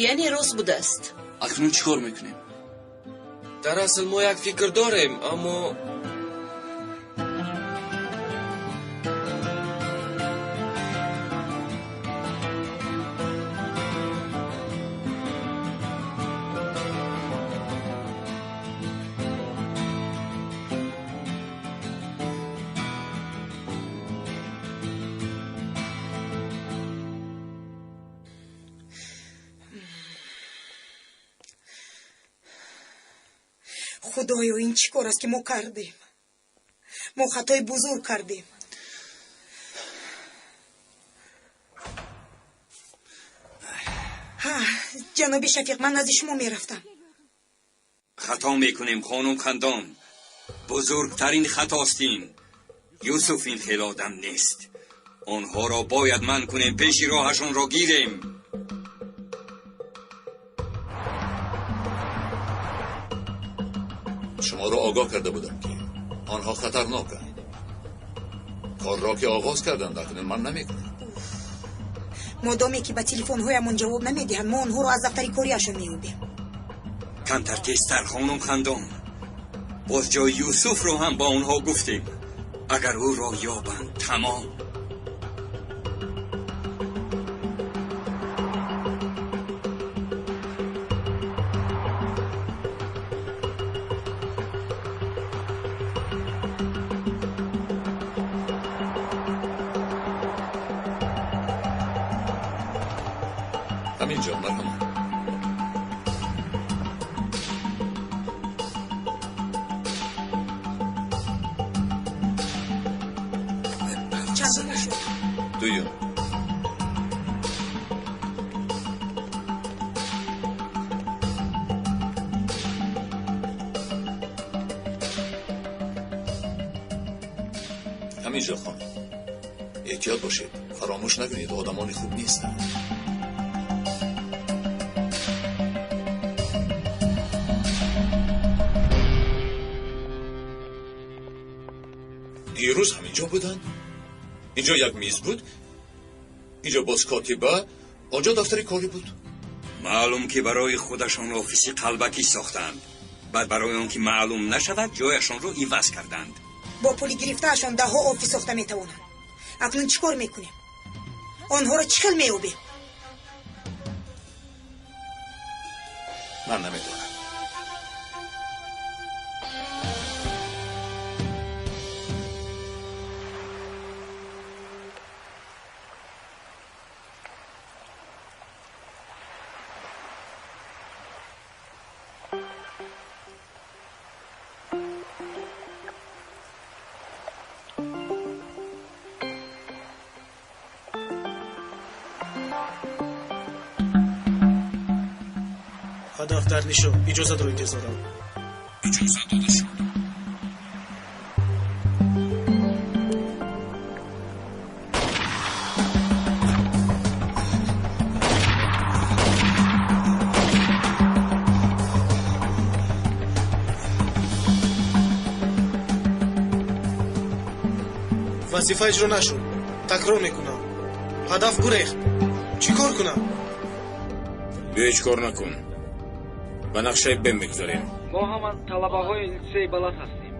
Яъне рост будааст. Акнун чӣ кор мекунем? Дар асл мо як фикр дорем, аммо Худоё, ин чӣ кор аст, ки мо кардем? Мо хатои бузург кардем. Ҳа, ҷаноби Шафиқ, ман назди шумо мерафтам. Хато мекунем, хонум Хандон. Бузургтарин хатост ин. Юсуф ин хел одам нест. Онҳоро бояд манъ кунем, пеши роҳашонро гирем. Шуморо огоҳ карда будам, ки онҳо хатарноканд. Корро ки оғоз карданд, акнун ман намекунам. Модоме ки ба телефонҳоямон ҷавоб намедиҳанд, мо онҳоро аз дафтари кориашон меёбем. Камтар тезтар, хонум Хандон. Боз ҷои Юсуфро ҳам ба онҳо гуфтем. Агар ӯро ёбанд, тамом. Ҳаминҷо, марҳамат. Чандум шуд? Дуюм. Ҳаминҷо, хонум. Эҳтиёт бошед, фаромӯш накунед, одамони хуб нестанд. Дирӯз ҳаминҷо буданд. Инҷо як миз буд, инҷо боз котиба, онҷо дафтари корӣ буд. Маълум ки барои худашон офиси қалбакӣ сохтанд. Баъд барои он ки маълум нашавад, ҷояшонро иваз карданд. Бо пули гирифтаашон даҳҳо офис сохта метавонанд. Акнун чӣ кор мекунем? Онҳоро чӣ хел меёбем? Ман намедонам. Ҳадаф дар нишон. Иҷозатро интизорам. Иҷозат дода шуд. Вазифа иҷро нашуд. Такрор мекунам. Ҳадаф гурехт. Чӣ кор кунам? Биё, ҳеҷ кор накун. Ба нақшаи Б мегузарем. Мо ҳама талабаҳои литсеи Балат ҳастем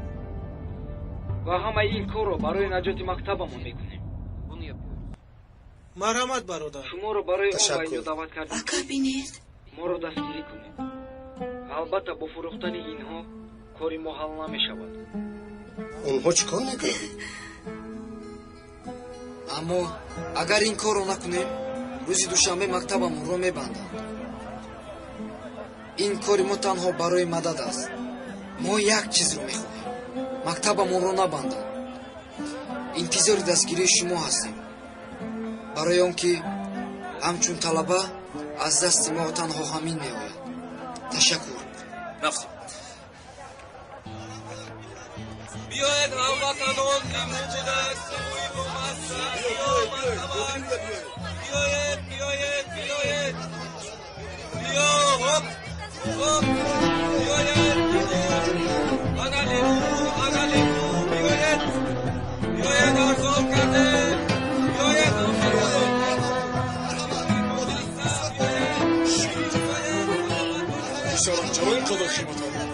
ва ҳамаи ин корро барои наҷоти мактабамон мекунем. Марҳамат, бародар. Шуморо барои он ба Ташаккур. инҷо даъват кардем, Ака, бинед. моро дастгирӣ кунед. Албатта, бо фурӯхтани инҳо кори мо ҳал намешавад. Онҳо чӣ кор мекунанд? Аммо агар ин корро накунем, рӯзи душанбе мактабамонро мебанданд. Ин кори мо танҳо барои мадад аст. Мо як чизро мехоҳем: мактабамонро набанданд. Интизори дастгирии шумо ҳастем, барои он ки ҳамчун талаба аз дасти мо танҳо ҳамин меояд. Ташаккур. Рафтем. Биёед, ҳамватанон, лимӯ будааст, лимӯи бомазза. Биёед, биёед, биёед. Чаро ин қадар қимат?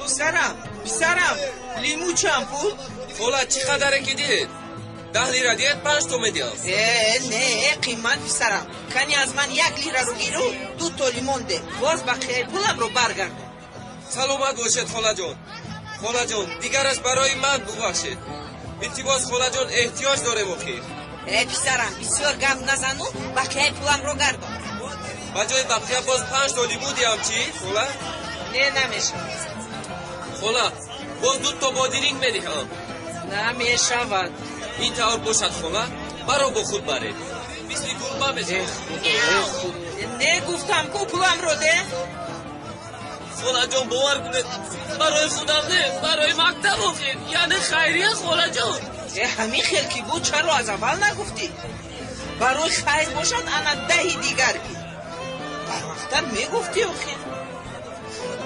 Писарам, писарам, лимӯ чанд пул? Хола, чӣ қадаре ки дидед? 10 лира диҳед, 5 то медиҳам. Э, не, қимат, писарам. Кани аз ман 1 лираро гиру 2 то лимон де. Боз бақияи пуламро баргардон. Саломат бошед, холаҷон. Холаҷон, дигараш барои ман бубахшед. Илтимос, холаҷон, эҳтиёҷ дорем охир. Э, писарам, бисёр гап назану бақияи пуламро гардон. Ба ҷои бақия боз 5 то лимӯ диҳам, чӣ, хола? Не, намешавад. Хола, боз 2 то бодиринг медиҳам. Намешавад. Ин тавр бошад, хола, маро бо худ баред. Мисли гурба мешавад. Не, гуфтам ку, пуламро де. Холаҷон, бовар кунед, барои худам не, барои мактаб охир, яъне хайрия, холаҷон. Э, ҳамин хел ки буд, чаро аз аввал нагуфтӣ? Барои хайр бошад, ана 10 дигар ки. Барвақттар мегуфтӣ охир.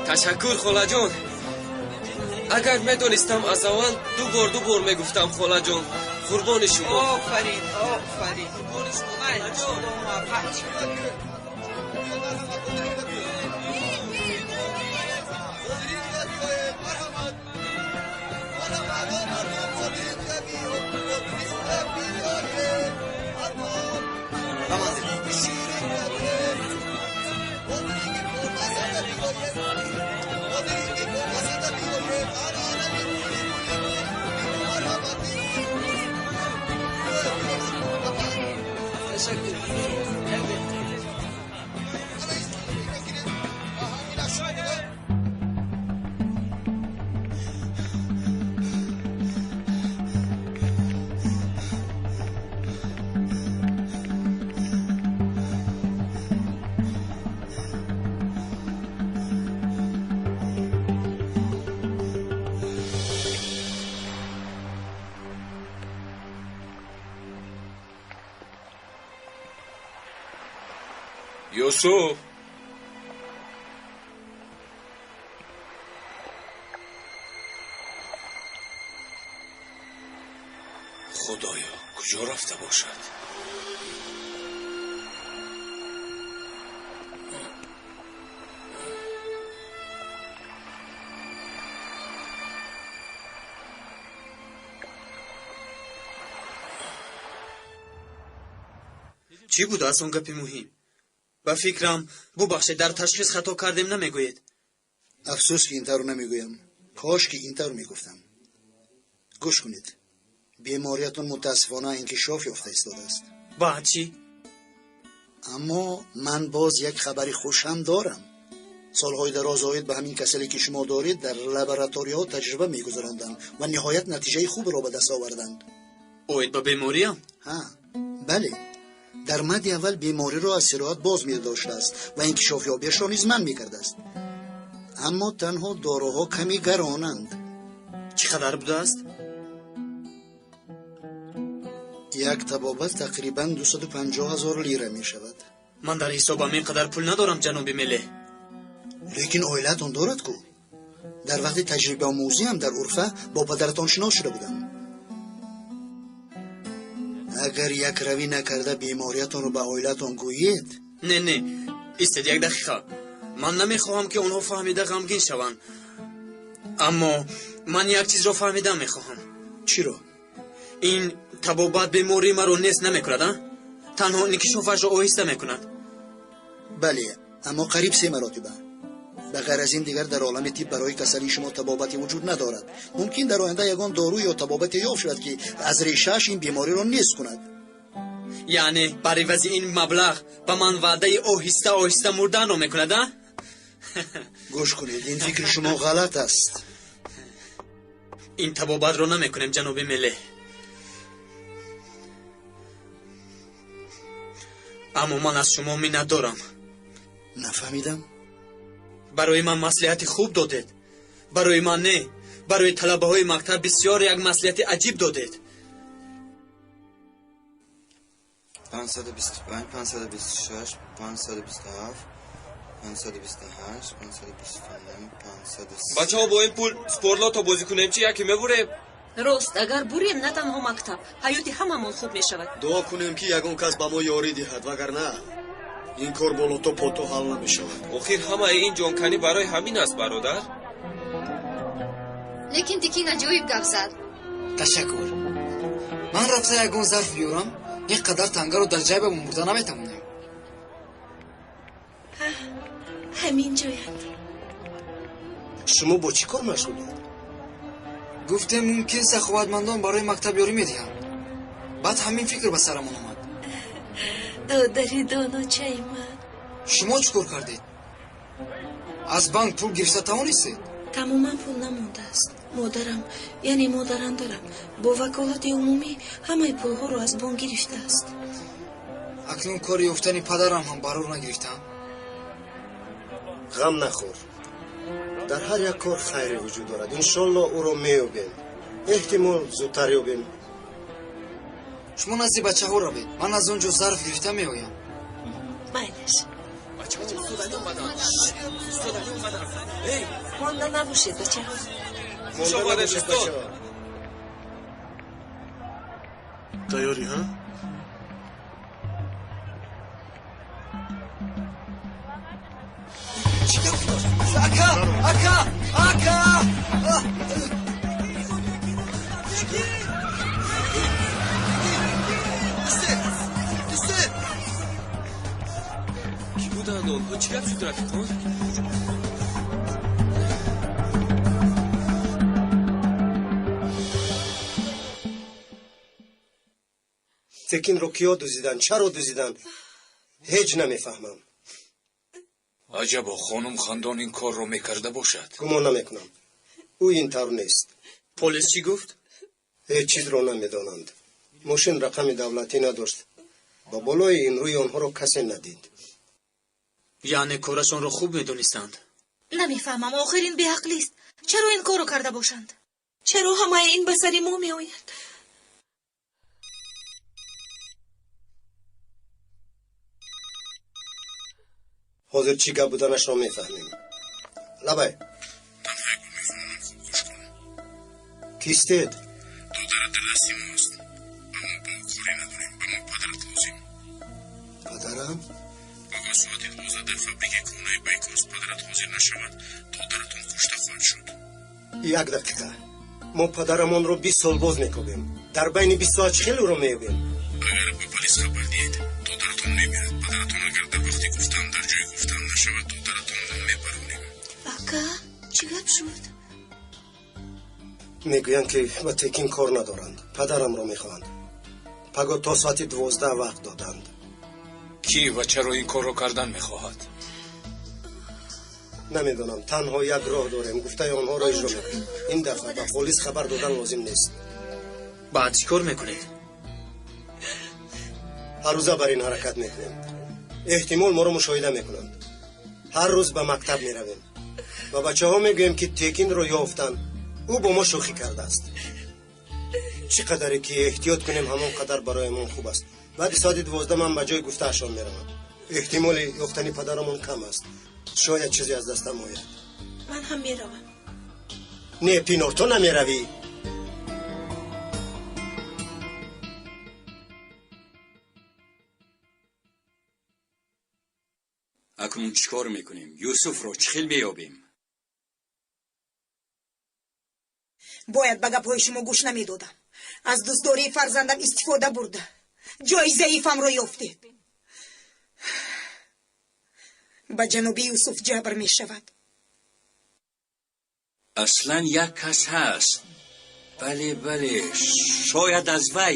Ташаккур, холаҷон. Агар медонистам аз аввал, ду бор ду бор мегуфтам, холаҷон. Қурбони шумо. Офарин, офарин. Қурбони шумо, Майли, холаҷон. Худо муваффақ шуд. Юсуф, худоё, куҷо рафта бошад? Чӣ будааст он гапи муҳим? Ба фикрам, бубахшед, дар ташхис хато кардем, намегӯед? Афсӯс, ки ин тавр намегӯям. Кош ки ин тавр мегуфтам. Гӯш кунед, бемориятон мутаассифона инкишоф ёфта истодааст. Баъд чӣ? Аммо ман боз як хабари хуш ҳам дорам. Солҳои дароз оид ба ҳамин касале ки шумо доред дар лабораторияҳо таҷриба мегузаронданд ва ниҳоят натиҷаи хубро ба даст оварданд. Оид ба бемориям? Ҳа, бале. Дар мадди аввал бемориро аз сироят боз медоштааст ва инкишофёбиашро низ манъ мекардааст. Аммо танҳо доруҳо каме гаронанд. Чӣ қадар будааст? Як табобат тақрибан 250 ҳазор лира мешавад. Ман дар ҳисобам ин қадар пул надорам, ҷаноби Меле. Лекин оилаатон дорад ку? Дар вақти таҷрибаомӯзиам дар Урфа бо падаратон шинос шуда будам. Агар якравӣ накарда бемориятонро ба оилаатон гӯед. Не, не, истед як дақиқа. Ман намехоҳам, ки онҳо фаҳмида ғамгин шаванд, аммо ман як чизро фаҳмидан мехоҳам. Чиро? Ин табобат бемории маро нест намекунад, а? Танҳо инкишофашро оҳиста мекунад. Бале, аммо қариб 3 маротиба. Ба ғайр аз ин дигар дар олами тиб барои касалии шумо табобате вуҷуд надорад. Мумкин дар оянда ягон дору ё табобате ёфт шавад, ки аз решааш ин бемориро нест кунад. Яъне бар ивази ин маблағ ба ман ваъдаи оҳиста оҳиста мурданро мекунад, а? Гӯш кунед, ин фикри шумо ғалат аст. Ин табобатро намекунем, ҷаноби Меле. Аммо ман аз шумо миннатдорам. Нафаҳмидам. Барои ман маслиҳати хуб додед. Барои ман не, барои талабаҳои мактаб бисёр як маслиҳати аҷиб додед. 525, 526, 527, 528, 529, 530. Бачаҳо, бо ин пул спорлото бозӣ кунем, чӣ? Яке мебурем? Рост, агар бурем, на танҳо мактаб, ҳаёти ҳамамон хуб мешавад. Дуо кунем, ки ягон кас ба мо ёрӣ диҳад, вагарна Ин кор бо лото пото ҳал намешавад. Охир ҳамаи ин ҷонканӣ барои ҳамин аст, бародар. Лекин Текин аҷоиб гап зад. Ташаккур. Ман рафта ягон зарф биёрам, ин қадар тангаро дар ҷайбамон бурда наметавонем. Ҳамин ҷоянд. Шумо бо чӣ кор машғулед? Гуфтем, мумкин саховатмандон барои мактаб ёрӣ медиҳанд. Баъд ҳамин фикр ба сарамон омад. Додари доночаи ман. Шумо чӣ кор кардед? Аз банк пул гирифта тавонистед? Тамоман пул намондааст. Модарам, яъне модарандарам, бо ваколати умумӣ ҳамаи пулҳоро аз бонк гирифтааст. Акнун кори ёфтани падарам ҳам барор нагирифтам. Ғам нахӯр, дар ҳар як кор хайре вуҷуд дорад. Иншолло, ӯро меёбем, эҳтимол, зудтар ёбем. Шумо назди бачаҳо равед, ман аз он ҷо зарф гирифта меоям. Майлаш. Монда набошед, бачаҳо. Хуш омадед, устод. Тайёрӣ, ҳа? Ака, ака, ака! Кӣ буданд онҳо? Чӣ гап шуд, рафиқон? Текинро киё дузиданд? Чаро дузиданд? Ҳеҷ намефаҳмам. Аҷабо, хонум Хандон ин корро мекарда бошад? Гумон намекунам, ӯ ин тавр нест. Полис чӣ гуфт? Ҳеҷ чизро намедонанд. Мошин рақами давлатӣ надошт. Ба болои ин, рӯи онҳоро касе надид. Яъне корашонро хуб медонистанд. Намефаҳмам, охир ин беақлист. Чаро ин корро карда бошанд? Чаро ҳамаи ин ба сари мо меояд? Ҳозир чӣ гап буданашро мефаҳмем. Лабай. Танҳо як бор мефаҳмонам, хуб гӯш кун. Кистед? Додарат дар дасти мост, аммо ба ӯ корӣ надорем. Ба мо падарат лозим. Падарам? Пагоҳ соати 12 дар фабрикаи кӯҳнаи Байкос падарат ҳозир нашавад, додаратон кушта хоҳад шуд. Як дақиқа. Мо падарамонро 20 сол боз мекобем. Дар байни 20 соат чӣ хел ӯро меёбем? Агар ба полис хабар диҳед, додаратон мемирад. Падаратон агар дар вақти гуфтан дар ҷои гуфтан нашавад, додаратонро мепаронем. Ака, чӣ гап шуд? Мегӯянд, ки ба Текин кор надоранд, падарамро мехоҳанд. Паго то соати 12 вақт доданд. Кӣ ва чаро ин корро кардан мехоҳад? Намедонам. Танҳо як роҳ дорем: гуфтаи онҳоро иҷро мекунем. Ин дафъа ба полис хабар додан лозим нест. Баъд чӣ кор мекунед? Ҳаррӯза бар ин ҳаракат мекунем. Эҳтимол, моро мушоҳида мекунанд. Ҳар рӯз ба мактаб меравем, ба бачаҳо мегӯем, ки Текинро ёфтанд, ӯ бо мо шӯхӣ кардааст. Чӣ қадаре ки эҳтиёт кунем, ҳамон қадар бароямон хуб аст. Баъди соати 12 ман ба ҷои гуфтаашон меравам. Эҳтимоли ёфтани падарамон кам аст. Шояд чизе аз дастам ояд. Ман ҳам меравам. Не, Пинор, ту намеравӣ. Акнун чӣ кор мекунем? Юсуфро чӣ хел меёбем? Бояд ба гапҳои шумо гӯш намедодам. Аз дӯстдории фарзандам истифода бурда, ҷои заифамро ёфтед. Ба ҷаноби Юсуф ҷабр мешавад. Аслан як кас ҳаст. Бале, бале, шояд аз вай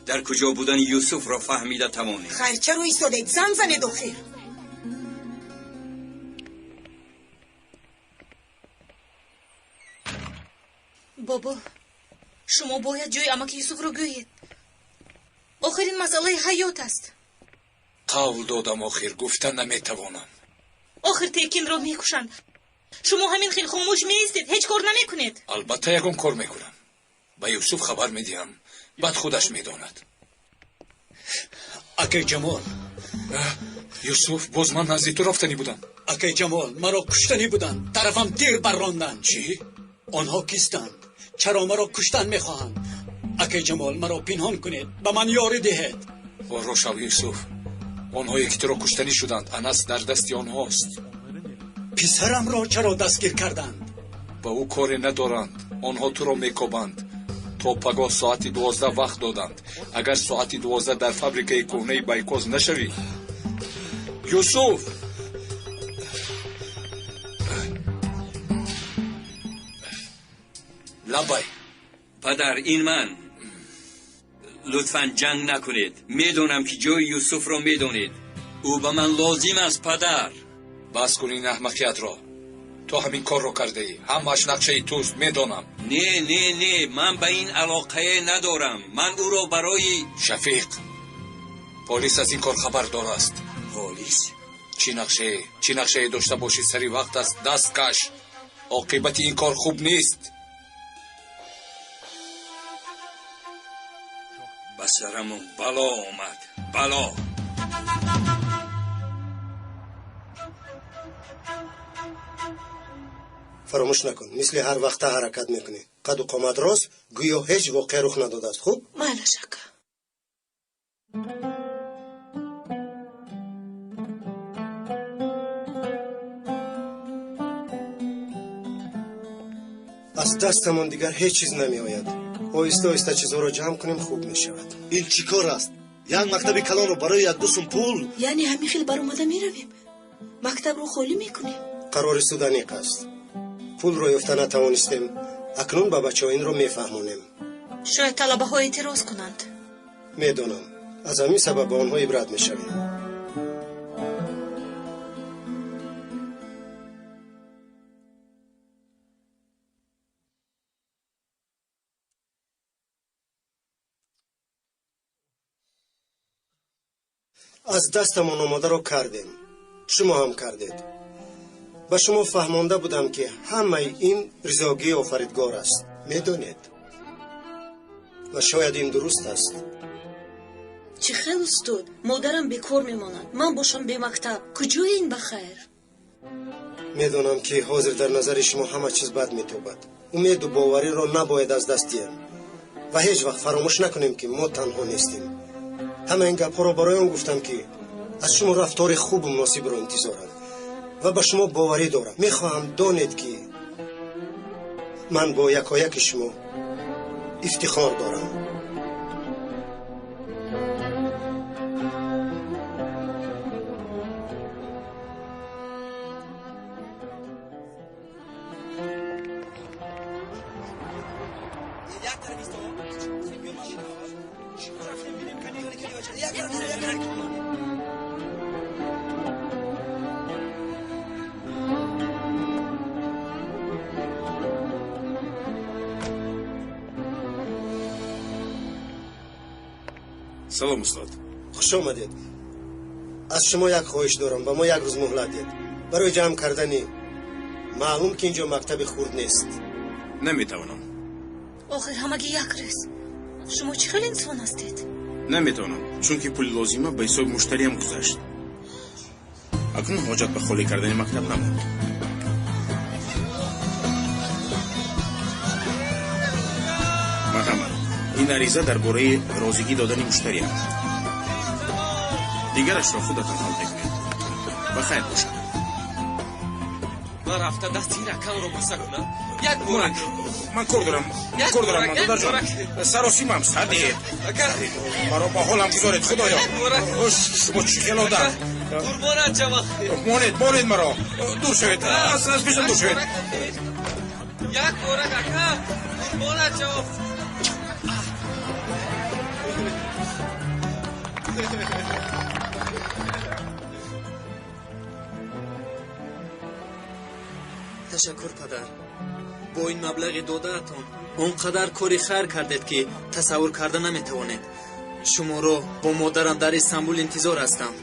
дар куҷо будани Юсуфро фаҳмида тавонем. Хайр, чаро истодаед? Занг занед охир. Бобо, шумо бояд ҷои амаки Юсуфро гӯед. Охир ин масъалаи ҳаёт аст. Қавл додам, охир гуфта наметавонам. Охир Текинро мекушанд. Шумо ҳамин хел хомӯш меистед, ҳеҷ кор намекунед. Албатта, ягон кор мекунам. Ба Юсуф хабар медиҳам, баъд худаш медонад. Акай Ҷамол! Юсуф, боз ман назди ту рафтанӣ будам. Акай Ҷамол, маро куштанӣ буданд, тарафам тир барронданд. Чӣ? Онҳо кистанд? Чаро маро куштан мехоҳанд? Акай Ҷамол, маро пинҳон кунед, ба ман ёрӣ диҳед. Оро шав, Юсуф. Онҳое ки туро куштанӣ шуданд, Анас дар дасти онҳост. Писарамро чаро дастгир карданд? Ба ӯ коре надоранд. Онҳо туро мекобанд. То пагоҳ соати 12 вақт доданд. Агар соати 12 дар фабрикаи кӯҳнаи Байкоз нашавӣ. Юсуф! Лабай. Падар, ин ман. Лутфан ҷанг накунед. Медонам ки ҷои Юсуфро медонед. Ӯ ба ман лозим аст, падар. Бас кун ин аҳмақиятро. Ту ҳамин корро кардаӣ. Ҳамааш нақшаи туст, медонам. Не, не, не, ман ба ин алоқае надорам. Ман ӯро барои Шафиқ. Полис аз ин кор хабардор аст. Полис? Чӣ нақшае? Чӣ нақшае дошта бошӣ, сари вақт аст, даст каш. Оқибати ин кор хуб нест. Ба сарамон бало омад. Бало. Фаромӯш накун, мисли ҳар вақта ҳаракат мекунӣ. Қаду қомат рост, гӯё ҳеҷ воқеа рух надодааст. Хуб? Майлаш, ака. Аз дастамон дигар ҳеҷ чиз намеояд. Оҳиста оҳиста чизҳоро ҷамъ кунем, хуб мешавад. Ин чӣ кор аст? Як мактаби калонро барои як-ду сум пул? Яъне ҳамин хел баромада меравем? Мактабро холӣ мекунем? Қарори суд аниқ аст. Пулро ёфта натавонистем. Акнун ба бачаҳо инро мефаҳмонем. Шояд талабаҳо эътироз кунанд. Медонам. Аз ҳамин сабаб ба онҳо ибрат мешавем. Аз дастамон омодаро кардем. Шумо ҳам кардед. Ба шумо фаҳмонда будам, ки ҳамаи ин ризогии офаридгор аст. Медонед. Ва шояд ин дуруст аст. Чӣ хел, устод? Модарам бекор мемонад, ман бошам бемактаб. Куҷои ин ба хайр? Медонам, ки ҳозир дар назари шумо ҳама чиз бад метобад. Умеду бовариро набояд аз даст диҳем ва ҳеҷ вақт фаромӯш накунем, ки мо танҳо нестем. Ҳама ин гапҳоро барои он гуфтам, ки аз шумо рафтори хубу муносибро интизорам ва ба шумо боварӣ дорам. Мехоҳам донед, ки ман бо якояки шумо ифтихор дорам. Салом, устод. Хуш омадед. Аз шумо як хоҳиш дорам, ба мо як рӯз муҳлат диҳед барои ҷамъ кардани. Маълум, ки инҷо мактаби хурд нест. Наметавонам. Охир ҳамагӣ як рӯз. Шумо чӣ хел инсон ҳастед? Наметавонам, чунки пули лозима ба ҳисоби муштариам гузашт. Акнун ҳоҷат ба холӣ кардани мактаб намонд. Марҳамат, ин ариза дар бораи розигӣ додани муштариам. Дигарашро худатон ҳал мекунед. Ба хайр бошад. Ман рафта дасти ин рақамро буса кунам. Як бора. Ман кор дорам, кор дорам, додарҷон. Саросимам, садед. Маро ба ҳолам гузоред, худоё. Шумо чӣ хел одам? Қурбонат шавам. Монед, монед маро. Дур шавед, аз пешам дур шавед. Як бора, ака, қурбонат шавам. Ташаккур, падар. Бо ин маблағи додаатон он қадар кори хайр кардед, ки тасаввур карда наметавонед. Шуморо бо модарам дар Истанбул интизор ҳастам.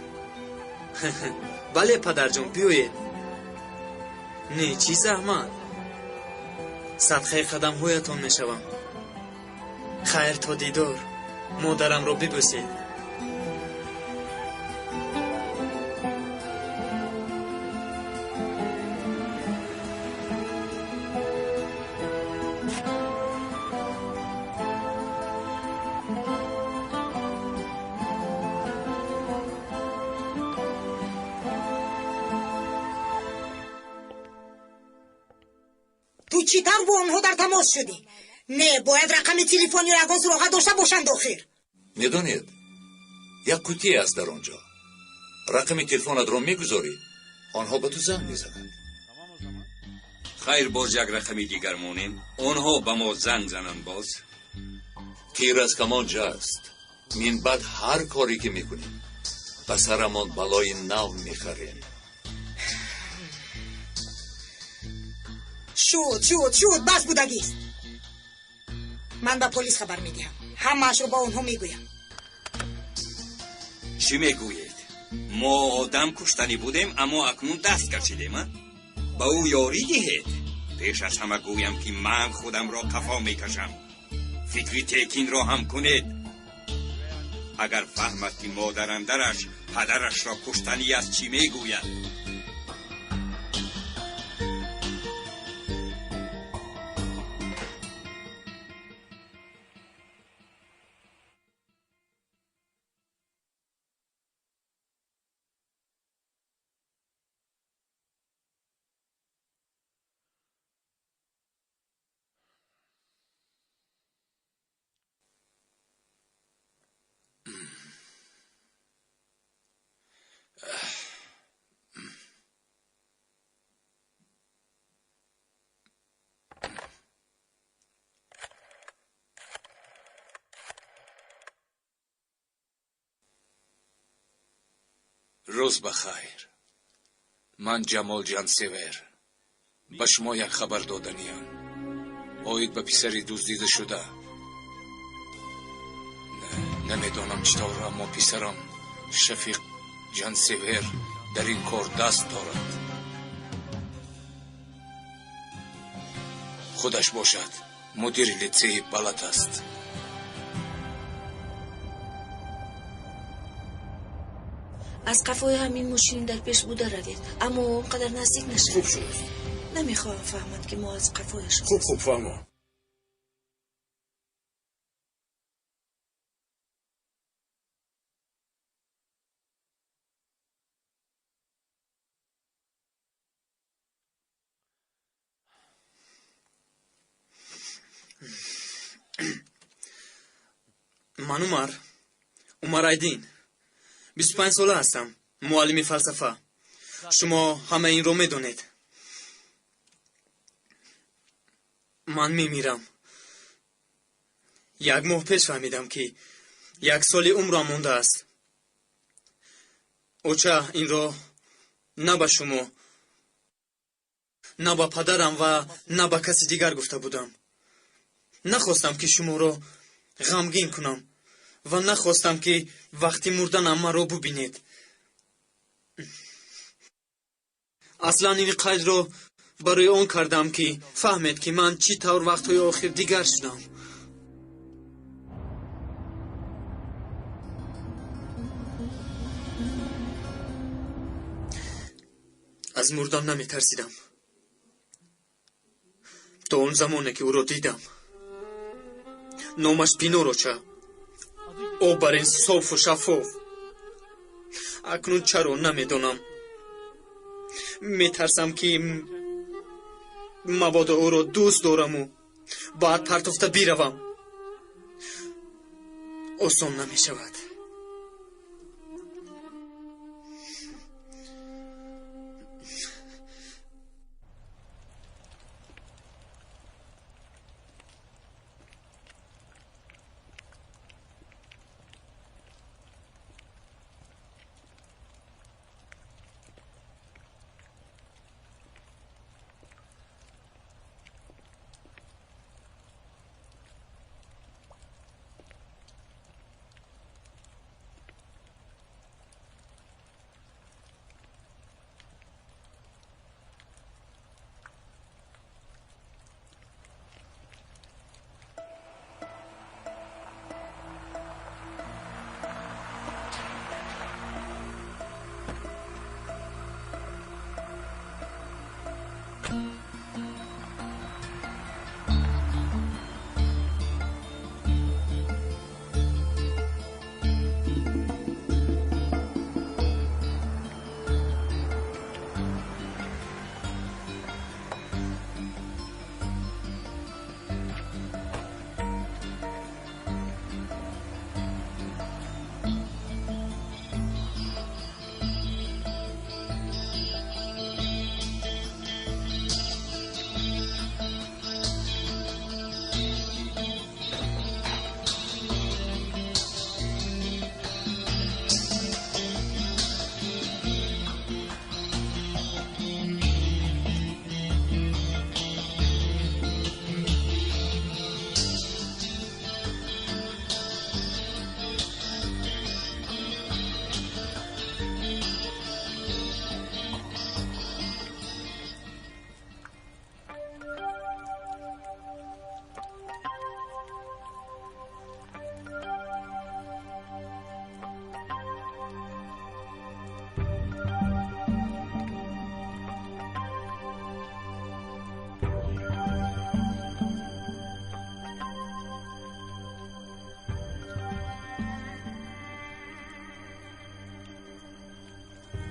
Бале, падарҷон, биёед. Не, чӣ заҳмат, садқаи қадамҳоятон мешавам. Хайр, то дидор. Модарамро бибӯсед. чӣ тавр бо онҳо дар тамос шудӣ? Не, бояд рақами телефон ё ягон суроға дошта бошанд охир. Медонед, як қутие аст дар он ҷо. Рақами телефонатро мегузорӣ, онҳо ба ту занг мезананд. Хайр, боз як рақами дигар монем, онҳо ба мо занг зананд боз. Тир аз камон ҷаст. Минбаъд ҳар коре ки мекунем, ба сарамон балои нав мехарем. Шуд, шуд, шуд, бас будагист. Ман ба полис хабар медиҳам. Ҳамаашро ба онҳо мегӯям. Чӣ мегӯед? Мо одам куштанӣ будем, аммо акнун даст кашидем, а? Ба ӯ ёрӣ диҳед. Пеш аз ҳама гӯям, ки ман худамро қафо мекашам. Фикри Текинро ҳам кунед. Агар фаҳмад, ки модарандараш падарашро куштанӣ аст, чӣ мегӯяд? Рӯз ба хайр. Ман Ҷамол Ҷансевер. Ба шумо як хабар доданиям. Оид ба писари дуздида шуда. Намедонам чӣ тавр, аммо писарам Шафиқ Ҷансевер дар ин кор даст дорад. Худаш бошад мудири литсеи Балат аст. Аз қафои ҳамин мошини дар пеш буда равед, аммо он қадар наздик нашавед. Хуб шудааст. Намехоҳам фаҳманд, ки мо аз қафояшон. Хуб, хуб, фаҳмо. Ман Умар, Умар Айдин, 25 сола ҳастам, муаллими фалсафа. Шумо ҳама инро медонед. Ман мемирам. Як моҳ пеш фаҳмидам, ки як соли умрам мондааст. Оча, инро на ба шумо, на ба падарам ва на ба каси дигар гуфта будам. Нахостам, ки шуморо ғамгин кунам ва нахостам, ки вақти мурданам маро бубинед. Аслан ин қайдро барои он кардам, ки фаҳмед, ки ман чӣ тавр вақтҳои охир дигар шудам. Аз мурдан наметарсидам то он замоне, ки ӯро дидам. Номаш Пинор, оча. Об бар ин софу шаффоф. Акнун чаро намедонам. Метарсам, ки мабодо ӯро дӯст дораму баъд партофта биравам. Осон намешавад.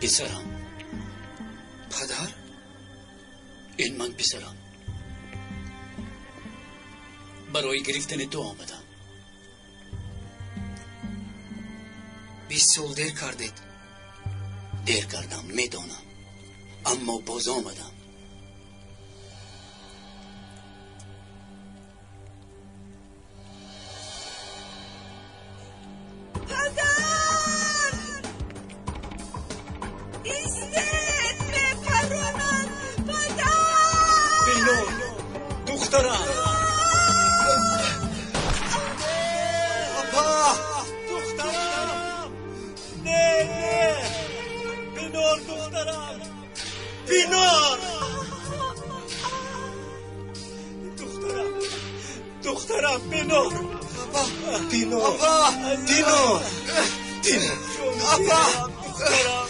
Писарам. Падар? Ин ман, писарам, барои гирифтани ту омадам. 20 сол дер кардед. Дер кардам, медонам, аммо боз омадам. Падар! Истед, мепаронанд! Падар! Бинор, духтарам! Апа! Духтарам! Не, не! Бинор, духтарам! Бинор! Духтарам! Духтарам, Бинор! Бинор! Апа! Динор! Динор! Апа! Духтарам!